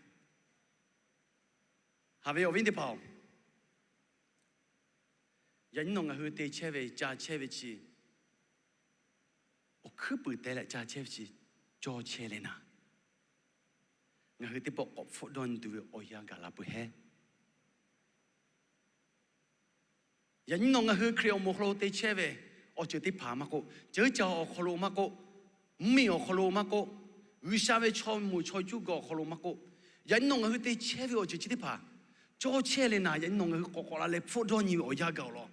haꞈ ve awˬ viˉ teˇ hpaˍ-oˬ, yaꞈ nyi nawˬ ngaˬ hui te chehˇ ve ca chehˇ ve chi, awˬ hkuiˉ puiˍ te leh ca chehˇ ve chi cawˇ chehˇ leh naˍ, ngaˬ hui teˇ pawˆ k'awꞈ hpfuhˆ dawˇ nyi tuˬ ve awˬ yanˇ gaˬ la peuˬ hehˉ. Yaꞈ nyi nawˬ ngaˬ hui Hkriꞈ awˬ moˍ hk'aw lo te chehˇ ve awˬ ceuˬ teˇ hpaˍ maˇ k'oˆ, ceuˬ caˬ awˬ hk'aw lo maˇ k'oˆ, mvuhˇmiˬ awˬ hk'aw lo maˇ k'oˆ, G'uiˬsha ve chaw moˍ chaw cuˇ gaˬ awˬ hk'aw lo maˇ k'oˆ, yaꞈ nyi nawˬ ngaˬ hui te chehˇ ve awˬ ceuˬ chi teˇ hpaˍ cawˇ chehˇ le naˍ, yaꞈ nyi nawˬ ngaˬ hui k'awꞈ k'awꞈ la leh hpfuhˆ dawˇ nyi ve awˬ yanˇ gaˬ awˬ lawn.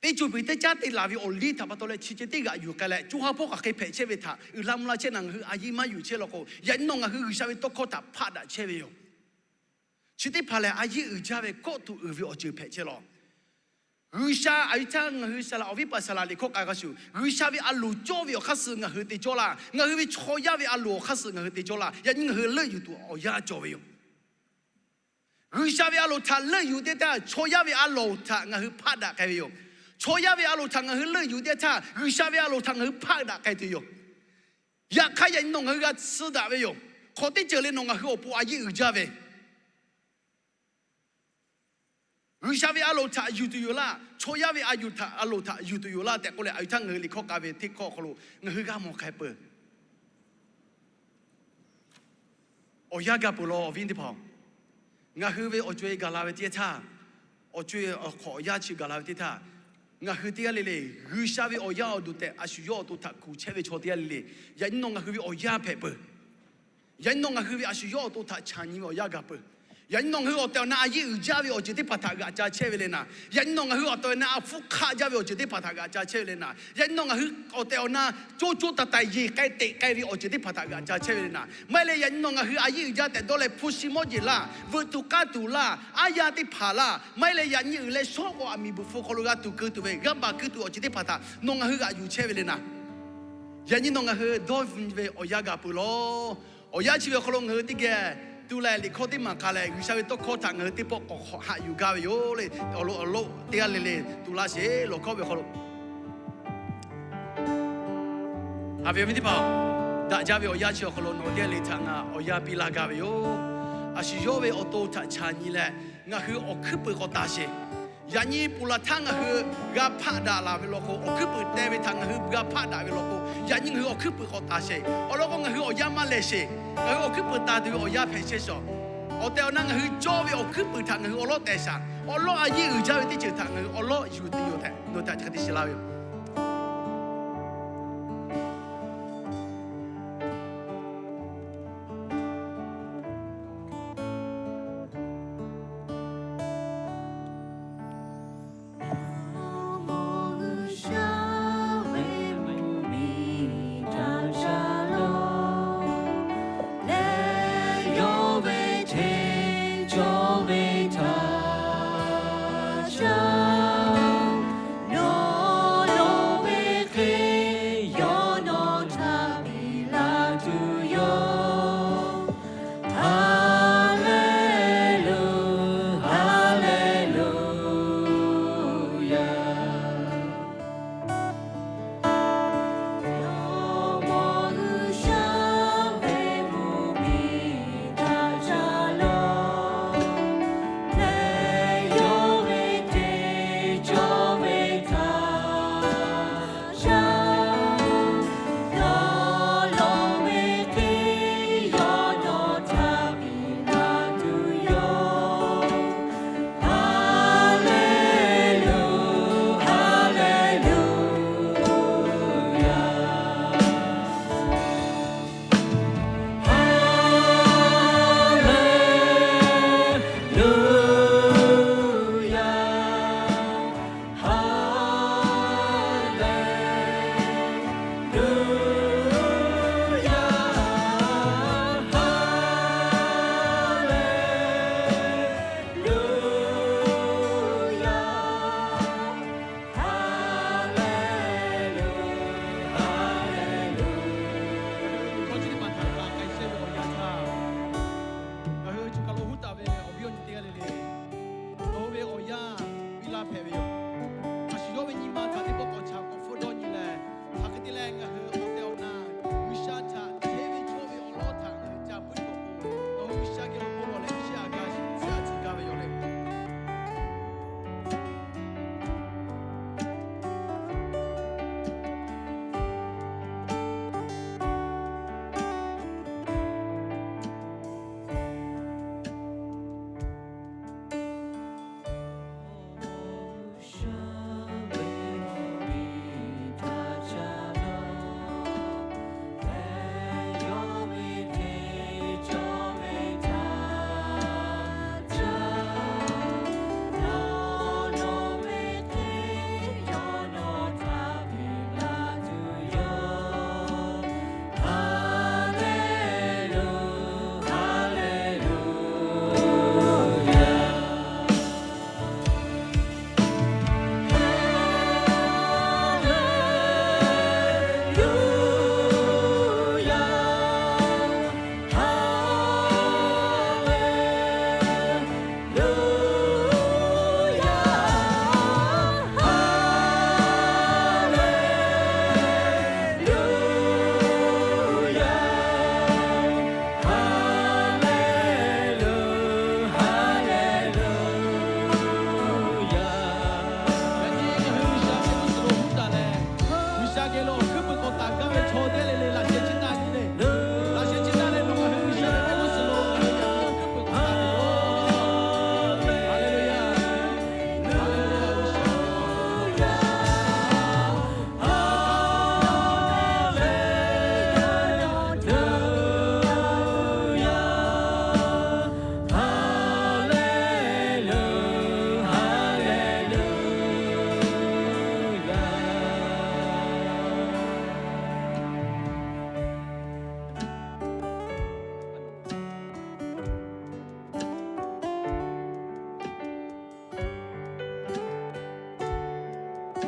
Teˇ ceuˬ peˍ teˇ caˉ te laˬ ve awˬ liˇ htaꞈ pa taw leh chi ceh teˇ g'aꞈ yuˬ k'ai leh, co ha hpawˇ hk'aˬ hk'e hpehꞈ chehˇ ve htaꞈ uiˍ la mvuh la chehˇ naˍ, ngaˬ hui a yiˇ maˇ yuˬ chehˇ law k'o, yaꞈ nyi nawˬ ngaˬ hui G'uiˬsha ve tawˇ hkawˇ htaꞈ hpaˆ daꞈ chehˇ ve yoˬ. Chi teˇ hpaˍ lehˬ, a yiˇ uiˍ jaˇ ve kawˆ tuˬ uiˍ ve awˬ ceuˬ hpehꞈ chehˇ law. G'uiˬsha a yiˇ htaˇ ngaˬ hui saˍ laꞈ awˬ viˉ paˍ saˍ laꞈ liꞈ hkawˇ k'ai hk'a shuˍ, G'uiˬsha ve a loˍ cawˇ ve awˬ hk'aˇ suh ngaˬ hui te cawˇ laˇ. Ngaˬ hui ve chaw yaˇ ve a loˍ awˬ hk'aˇ suh ngaˬ hui te cawˇ laˇ. Yaꞈ nyi ngaˬ hui leuˆ yuˬ tuˬ awˬ yanˇ cawˬ ve yoˬ. G'uiˬsha ve a loˍ htaꞈ leuˆ yuˬ teˇ htaˇ, chaw yaˇ ve a loˍ htaꞈ ngaˬ hui hpaˆ daꞈ k'ai ve yoˬ. Chaw yaˇ ve a loˍ htaꞈ ngaˬ hui leuˆ yuˬ teˇ htaˇ, G'uiˬsha ve a loˍ htaꞈ ngaˬ hui hpaˆ daꞈ k'ai tuˬ yoˬ. Yaꞈ hk'aˇ, yaꞈ nyi nawˬ ngaˬ hui g'a tsuhˇ daꞈ ve yoˬ. Hk'awꞈ teˇ ceuˬ le, nawˬ ngaˬ hui awˬ pon a yiˇ uiˍ jaˇ ve G'uiˬsha ve a loˍ htaꞈ yuˬ tuˬ yoˬ laˇ, chaw yaˇ ve a yuˬ htaꞈ, a loˍ htaꞈ yuˬ tuˬ yoˬ laˇ tehꞈ k'oˆ leh, a yiˇ htaˇ ngaˬ hui liꞈ hkawˇ k'ai ve teˇ hkawˇ awˬ hk'aw lo ngaˬ hui g'a mawˬ hk'a peuˬ. Awˬ yanˇ gaˬ peuˬ law, awˬ viˉ teˇ hpaˍ-oˬ. Ngaˬ hui ve awˬ co-e gaˬ la ve teˇ htaˇ, awˬ co-e awˬ hk'awꞈ awˬ yanˇ chi gaˬ la ve teˇ htaˇ, ngaˬ hui teˇ g'aˇ le le G'uiˬsha ve awˬ yaˇ awˬ duˬ tehꞈ a shu yawˇ awˬ to htaꞈ kuˬ chehˇ ve chaw teˇ g'aˇ le le, yaꞈ nyi nawˬ ngaˬ hui ve awˬ yanˇ hpehꞈ peuˬ. Yaꞈ nyi nawˬ ngaˬ hui ve a shu yawˇ awˬ to htaꞈ chaˬ nyi ve awˬ yanˇ gaˬ peuˬ. Yaꞈ nyi nawˬ ngaˬ hui awˬ tehˬ awˬ na a yiˇ uiˍ jaˇ ve awˬ ceuˬ teˇ hpaˍ htaꞈ g'aꞈ ca chehˇ ve le naˍ, yaꞈ nyi nawˬ ngaˬ hui awˬ tehˬ awˬ na a hpfuhˇ hk'aˆ jaˇ ve awˬ ceuˬ teˇ hpaˍ htaꞈ g'aꞈ ca chehˇ ve le naˍ, yaꞈ nyi nawˬ ngaˬ hui awˬ tehˬ awˬ na co co taiˍ taiˍ yeˬ k'ai teꞈ k'ai ve awˬ ceuˬ teˇ hpaˍ htaꞈ g'aꞈ ca chehˇ ve le naˍ. Maˇ heˆ leh yaꞈ nyi nawˬ ngaˬ hui a yiˇ uiˍ jaˇ tehꞈ dawˇ leh hpu shi mawˇ jeˬ laˇ, veuꞈ tuˬ k'aˇ tuˬ laˇ, aˉ yaˇ teˇ hpaˍ laˇ, maˇ heˆ leh yaꞈ nyi uiˍ leh shawˉ k'awꞈ aˬ miˍ beuꞈ hpu hk'aw lo g'a tuˬ keu tuˬ ve g'aˇ baˬ keu tuˬ awˬ ceuˬ teˇ hpaˍ htaꞈ nawˬ ngaˬ hui g'aꞈ yuˬ chehˇ ve le naˍ. Yaꞈ nyi nawˬ ngaˬ hui dawˇ ve awˬ yanˇ gaˬ peuˬ law. Awˬ yanˇ chi ve awˬ hk'aw lo ngaˬ hui teˇ geh tu leh liꞈ hkawˇ teˇ maˬ k'a leh, G'uiˬsha ve tawˇ hkawˇ htaꞈ ngaˬ hui teˇ pawˆ k'awꞈ hk'awꞈ haꞈ yuˬ gaˇ ve yoˬ le. Awˬ lawn awˬ lawn teˇ g'aˇ le le tu laˇ sheˍ. Lawˬ hkawˇ ve awˬ hk'aw lo, haꞈ ve awˬ viˉ teˇ hpaˍ-oˬ, daꞈ jaˇ ve awˬ yanˇ chi awˬ hk'aw lo nawˬ teˇ g'aˇ le htaꞈ ngaˬ awˬ yanˇ piˇ laˇ gaˇ ve yoˬ. A shu yawˇ ve awˬ to htaꞈ chaˬ nyi leh, ngaˬ hui awˬ hkuiˉ puiˍ k'awꞈ taˍ sheˍ. Yaꞈ nyi ponˬ laˬ htaˇ ngaˬ hui g'a hpaˆ daꞈ laˬ ve law k'o, awˬ hkuiˉ puiˍ teh ve htaꞈ ngaˬ hui g'a hpaˆ daꞈ ve law k'o, yaꞈ nyi ngaˬ hui awˬ hkuiˉ puiˍ k'awꞈ taˍ sheˍ. Awˬ lawn k'o, ngaˬ hui awˬ yanˇ maˇ lehˬ sheˍ. Ngaˬ hui awˬ hkuiˉ puiˍ taˍ tuˬ ve awˬ yanˇ hpehꞈ chehˇ shawˍ. Awˬ tehˬ awˬ na ngaˬ hui cawˇ ve awˬ hkuiˉ puiˍ htaꞈ ngaˬ hui awˬ lawˉ tehˬ shaˍ. Awˬ lawˉ a yiˇ uiˍ jaˇ ve teˇ ceuˬ htaꞈ ngaˬ hui awˬ lawˉ yuˬ tuˬ yoˬ tehꞈ nawˬ htaꞈ chi hk'e te shiˍ laˇ ve yoˬ. Hkawˇ chi teˇ hpaˍ htaꞈ g'a k'ai chehˇ ve awˬ yanˇ htaˇ, ngaˬ hui chi kaˬ lo huˉ taˍ ve awˬ viˉ awˬ nyi teˇ g'aˇ le le, nawˬ hui ve awˬ yanˇ piˇ laˇ hpehꞈ ve yoˬ. A shu yawˇ ve nyi ma htaꞈ teˇ pawˆ k'awꞈ chaꞈ k'awꞈ hpfuhˆ dawˇ nyi leh, hk'aˬ hk'e te leh ngaˬ hui awˬ tehˬ awˬ na G'uiˬsha htaꞈ chehˇ ve chaw ve awˬ lawn htaꞈ ngaˬ hui ca puiˉ tuˬ awˬ pon, nawˬ hui G'uiˬsha geh awˬ hk'aw lo leh chiˇ aꞈ g'a shiˍ, chiˇ aꞈ tcuh gaˇ ve yoˬ le.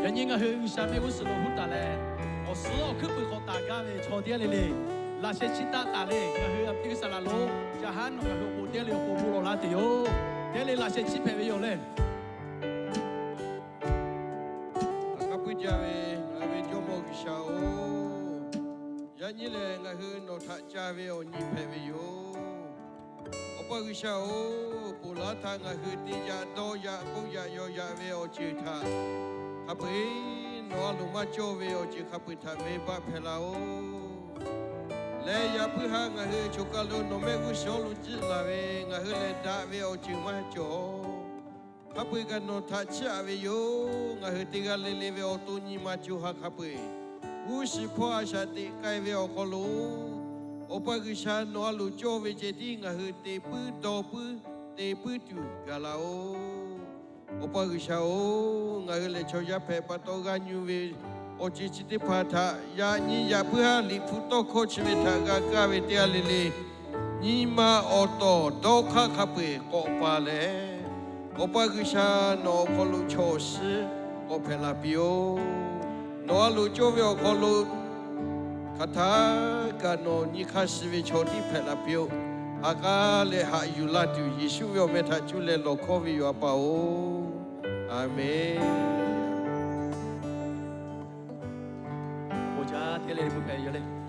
Yaꞈ nyi ngaˬ hui G'uiˬsha mehˆ g'uˇ suhˍ lo huˉ taˍ leh, awˬ suhˉ awˬ hkuiˉ puiˍ k'awꞈ taˍ gaˇ ve chaw teˇ g'aˇ le le, laꞈ sheh chiˇ taˆ taˍ le. Ngaˬ hui a piˇ G'uiˬsha laˬ lo, ca haˉ nawˬ ngaˬ hui awˬ pon teˇ g'aˇ le awˬ pon bon lawˬ laˇ tuˬ yoˬ. Teˇ g'aˇ le laꞈ sheh chiˇ hpehꞈ ve yoˬ lehˬ. Hk'a peu jaˇ ve ngaˬ ve Jawˇmawˇ G'uiˬsha-oˬ, yaꞈ nyi lehˬ ngaˬ hui nawˬ htaꞈ ca ve awˬ nyi hpehꞈ ve yoˬ. Awˬ pa G'uiˬsha-oˬ, ponˬ laˇ htaˇ ngaˬ hui te yaꞈ dawˇ yaꞈ k'oˆ yaꞈ yaw yaꞈ ve awˬ ceuˬ htaꞈ hk'a peu-eˬ nawˬ a loˍ maˇ cawˇ ve awˬ ceuˬ hk'a peu-eˬ htaꞈ venˇbaˆ hpehꞈ laˇ-oˬ. Leh yaꞈ puiˉ haˉ ngaˬ hui choˬ kaˬ lo nawˬ mehˆ g'uˇ suhˍ lo jiˆ laˬ ve ngaˬ hui lehˬ daꞈ ve awˬ ceuˬ maˇ cawˬ. Hk'a peu-eˬ kaꞈ nawˬ htaꞈ chiˇ aꞈ ve yoˬ. Ngaˬ hui teˇ g'aˇ le le ve awˬ to nyi ma co ha hk'a peu-eˬ g'uˇ suhˍ hpawˇ a shaꞈ teꞈ k'ai ve awˬ hk'aw lo, Awˬ pa G'uiˬsha nawˬ a loˍ cawˇ ve ceh tiˉ ngaˬ hui te puiˉ dawˇ puiˉ te puiˉ tuˬ gaˬ laˇ-oˬ. Awˬ pa G'uiˬsha-oˬ, ngaˬ hui lehˬ chaw yaˇ hpehꞈ pa taw g'a nyi ve awˬ ceuˬ chi teˇ hpaˍ htaꞈ yaꞈ nyi yaꞈ puiˉ haˉ Liꞈ hpu tawˇ hkawˇ chi ve htaꞈ g'a kaˇ ve teˇ g'aˇ le le, nyi ma awˬ tawˍ dawˇ hk'aˇ hk'a peu-eˬ k'awꞈ pa leh, Awˬ pa G'uiˬsha nawˬ awˬ hk'aw lo chaw awˬ shiˉ k'awꞈ hpehꞈ la piˇ-oˬ. Nawˬ a loˍ cawˇ ve awˬ hk'aw lo hk'aˬ htaˇ kaꞈ nawˬ nyi hk'aˇ suh ve chaw tiˉ hpeh� la piˇ-oˆ. Ha k'aˉ leh haꞈ yuˬ la tuˬ Yeˍsuˆ ve awˬ meh htaꞈ cuˇ leh lawˬ hkawˇ ve yoˬ, A pa-oˬ. A menˬ. Bon jaˇ teˇ g'aˇ le le bvuhꞈ hpehꞈ ve yoˬ le.